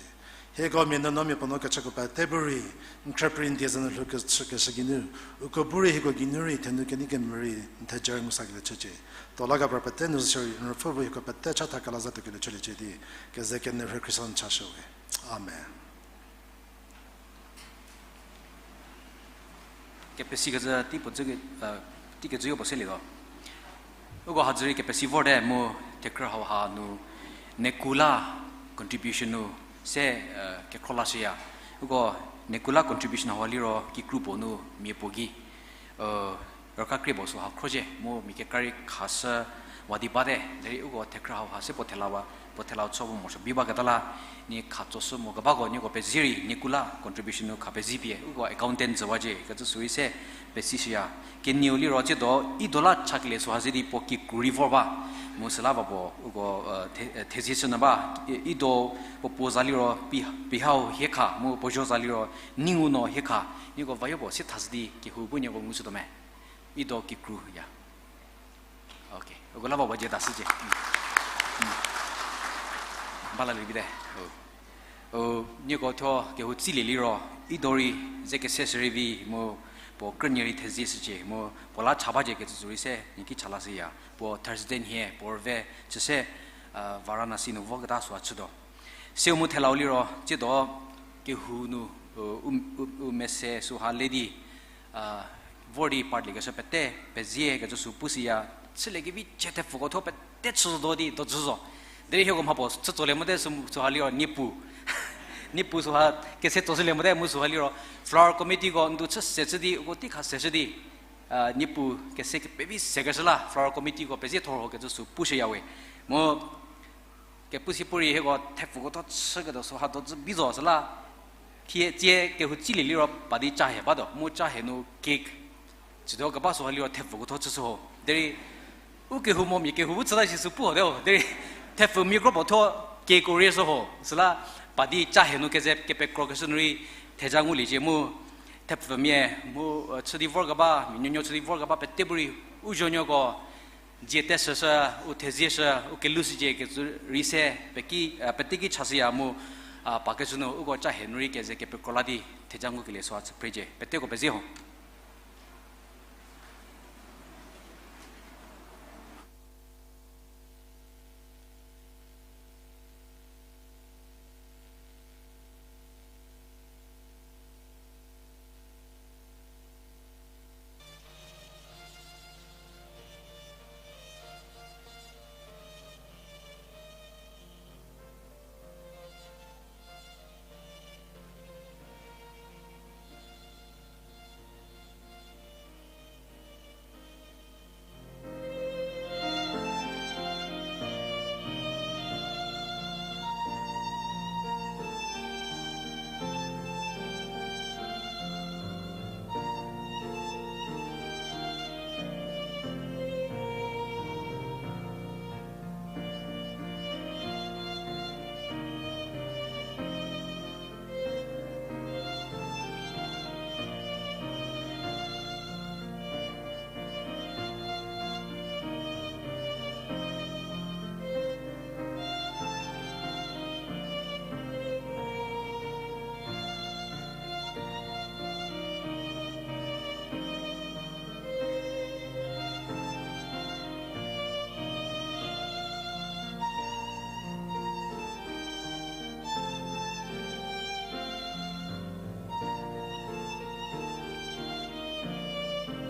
Hieko mia nuonuo mia puonuo kechüko pete bu rei, n khrüprei n die za nu lhou kechü keshü geinu, uko bu rei hieko geinu rei thenu kenei kemerei n theja rei ngusakelie chücie. Tuo la kepra pete nu zo shierei n Ruopfü bu hieko pete chatha kelaza tuokelie chüliecie di, keze kenyü rhü Khrista nu chashüwe. Amen. Kepesikecü tei puo dzü, tei kecüyo puo selietuo. Uko hadzü rei kepesi vorte mu thekhrü hauha nu Nekula contribution nu se kekhro lashüya. Uko Nekula contribution hauha liro kikru puo nu mia puo gei rükakrie puo süha khrocie mu mia kekra rei khashü wa di bate, derei uko thekhrü hauha se puo thela, puo thela chü vo morosuo bi baketa la, nie khatsoshü mo kebako nieko pezie rei Nekula contribution nu kha pezie pie uko accountant tsüwacie kecü sürei se pesishüya. Kenieu liro tsiedo Ido la chakelie süha ze di puo kikru rei vor ba, mu süla va puo uko thezie shünyü ba. Ido puo puo za liro Pi, Pihau hiekha mu puo zuo za liro Ningu no hiekha, nieko vayo puo se thashü di kehou bu nieko ngushütuo me. Ido kikru ya. Okay, uko la va puo dzie tashücie. Bala liebite. Nieko thuo kehou tsilie liro, Ido rei ze kese shürei vi mu puo krünie rei thezie shücie mu puo la cha bacie kecü sürei se nie ki cha lashüya. Puo Thursday nhie puo rüve chü se Varanasi nu voketa süha chütuo. Seu mu thelau liro tsiedo kehou nu u, u mese süha le di vor di part liekeshü pete pezie kecü sü pushüya. Chüliekevi chie thepfuko thuo pete chütuo di dojü zo. Derei hieko mha puo chütsolie mote sü, süha liro niepu, niepu süha kese tsoshülie mote mu süha liro flower committeeko ndu chü se chü di uko tei kha se chü di niepu kese kepevi sekeshü la flower committeeko pezie thor ho kecü sü pushüya we. Mu kepu si pu rei hieko thepfuko thuo chüketuo süha dojü bi zo süla, thie tsie kehou tsilie liro pa di ca hie batuo mu ca hie nu cake chütuo keba süha liro thepfuko thuo chüshü ho. Derei u kehou mo mia kehou bu chüta shi sü pu hote ho. Derei thepfumia kro puo thuo cakeo rieshü ho. Süla pa di ca hie nu keze kepekrokeshü nu rei theja nguliecie mu thepfumia mu chü di vorkeba, mia nuonuo chü di vorkeba pete bu rei u zuonuoko dzie teshüshü, u thezieshü, u kelushücie kecü rei se peki, peteki chashüya mu pakecü nu uko ca hie nu rei keze kepekro la di theja ngukelie süha chü phrecie. Peteko pezie ho.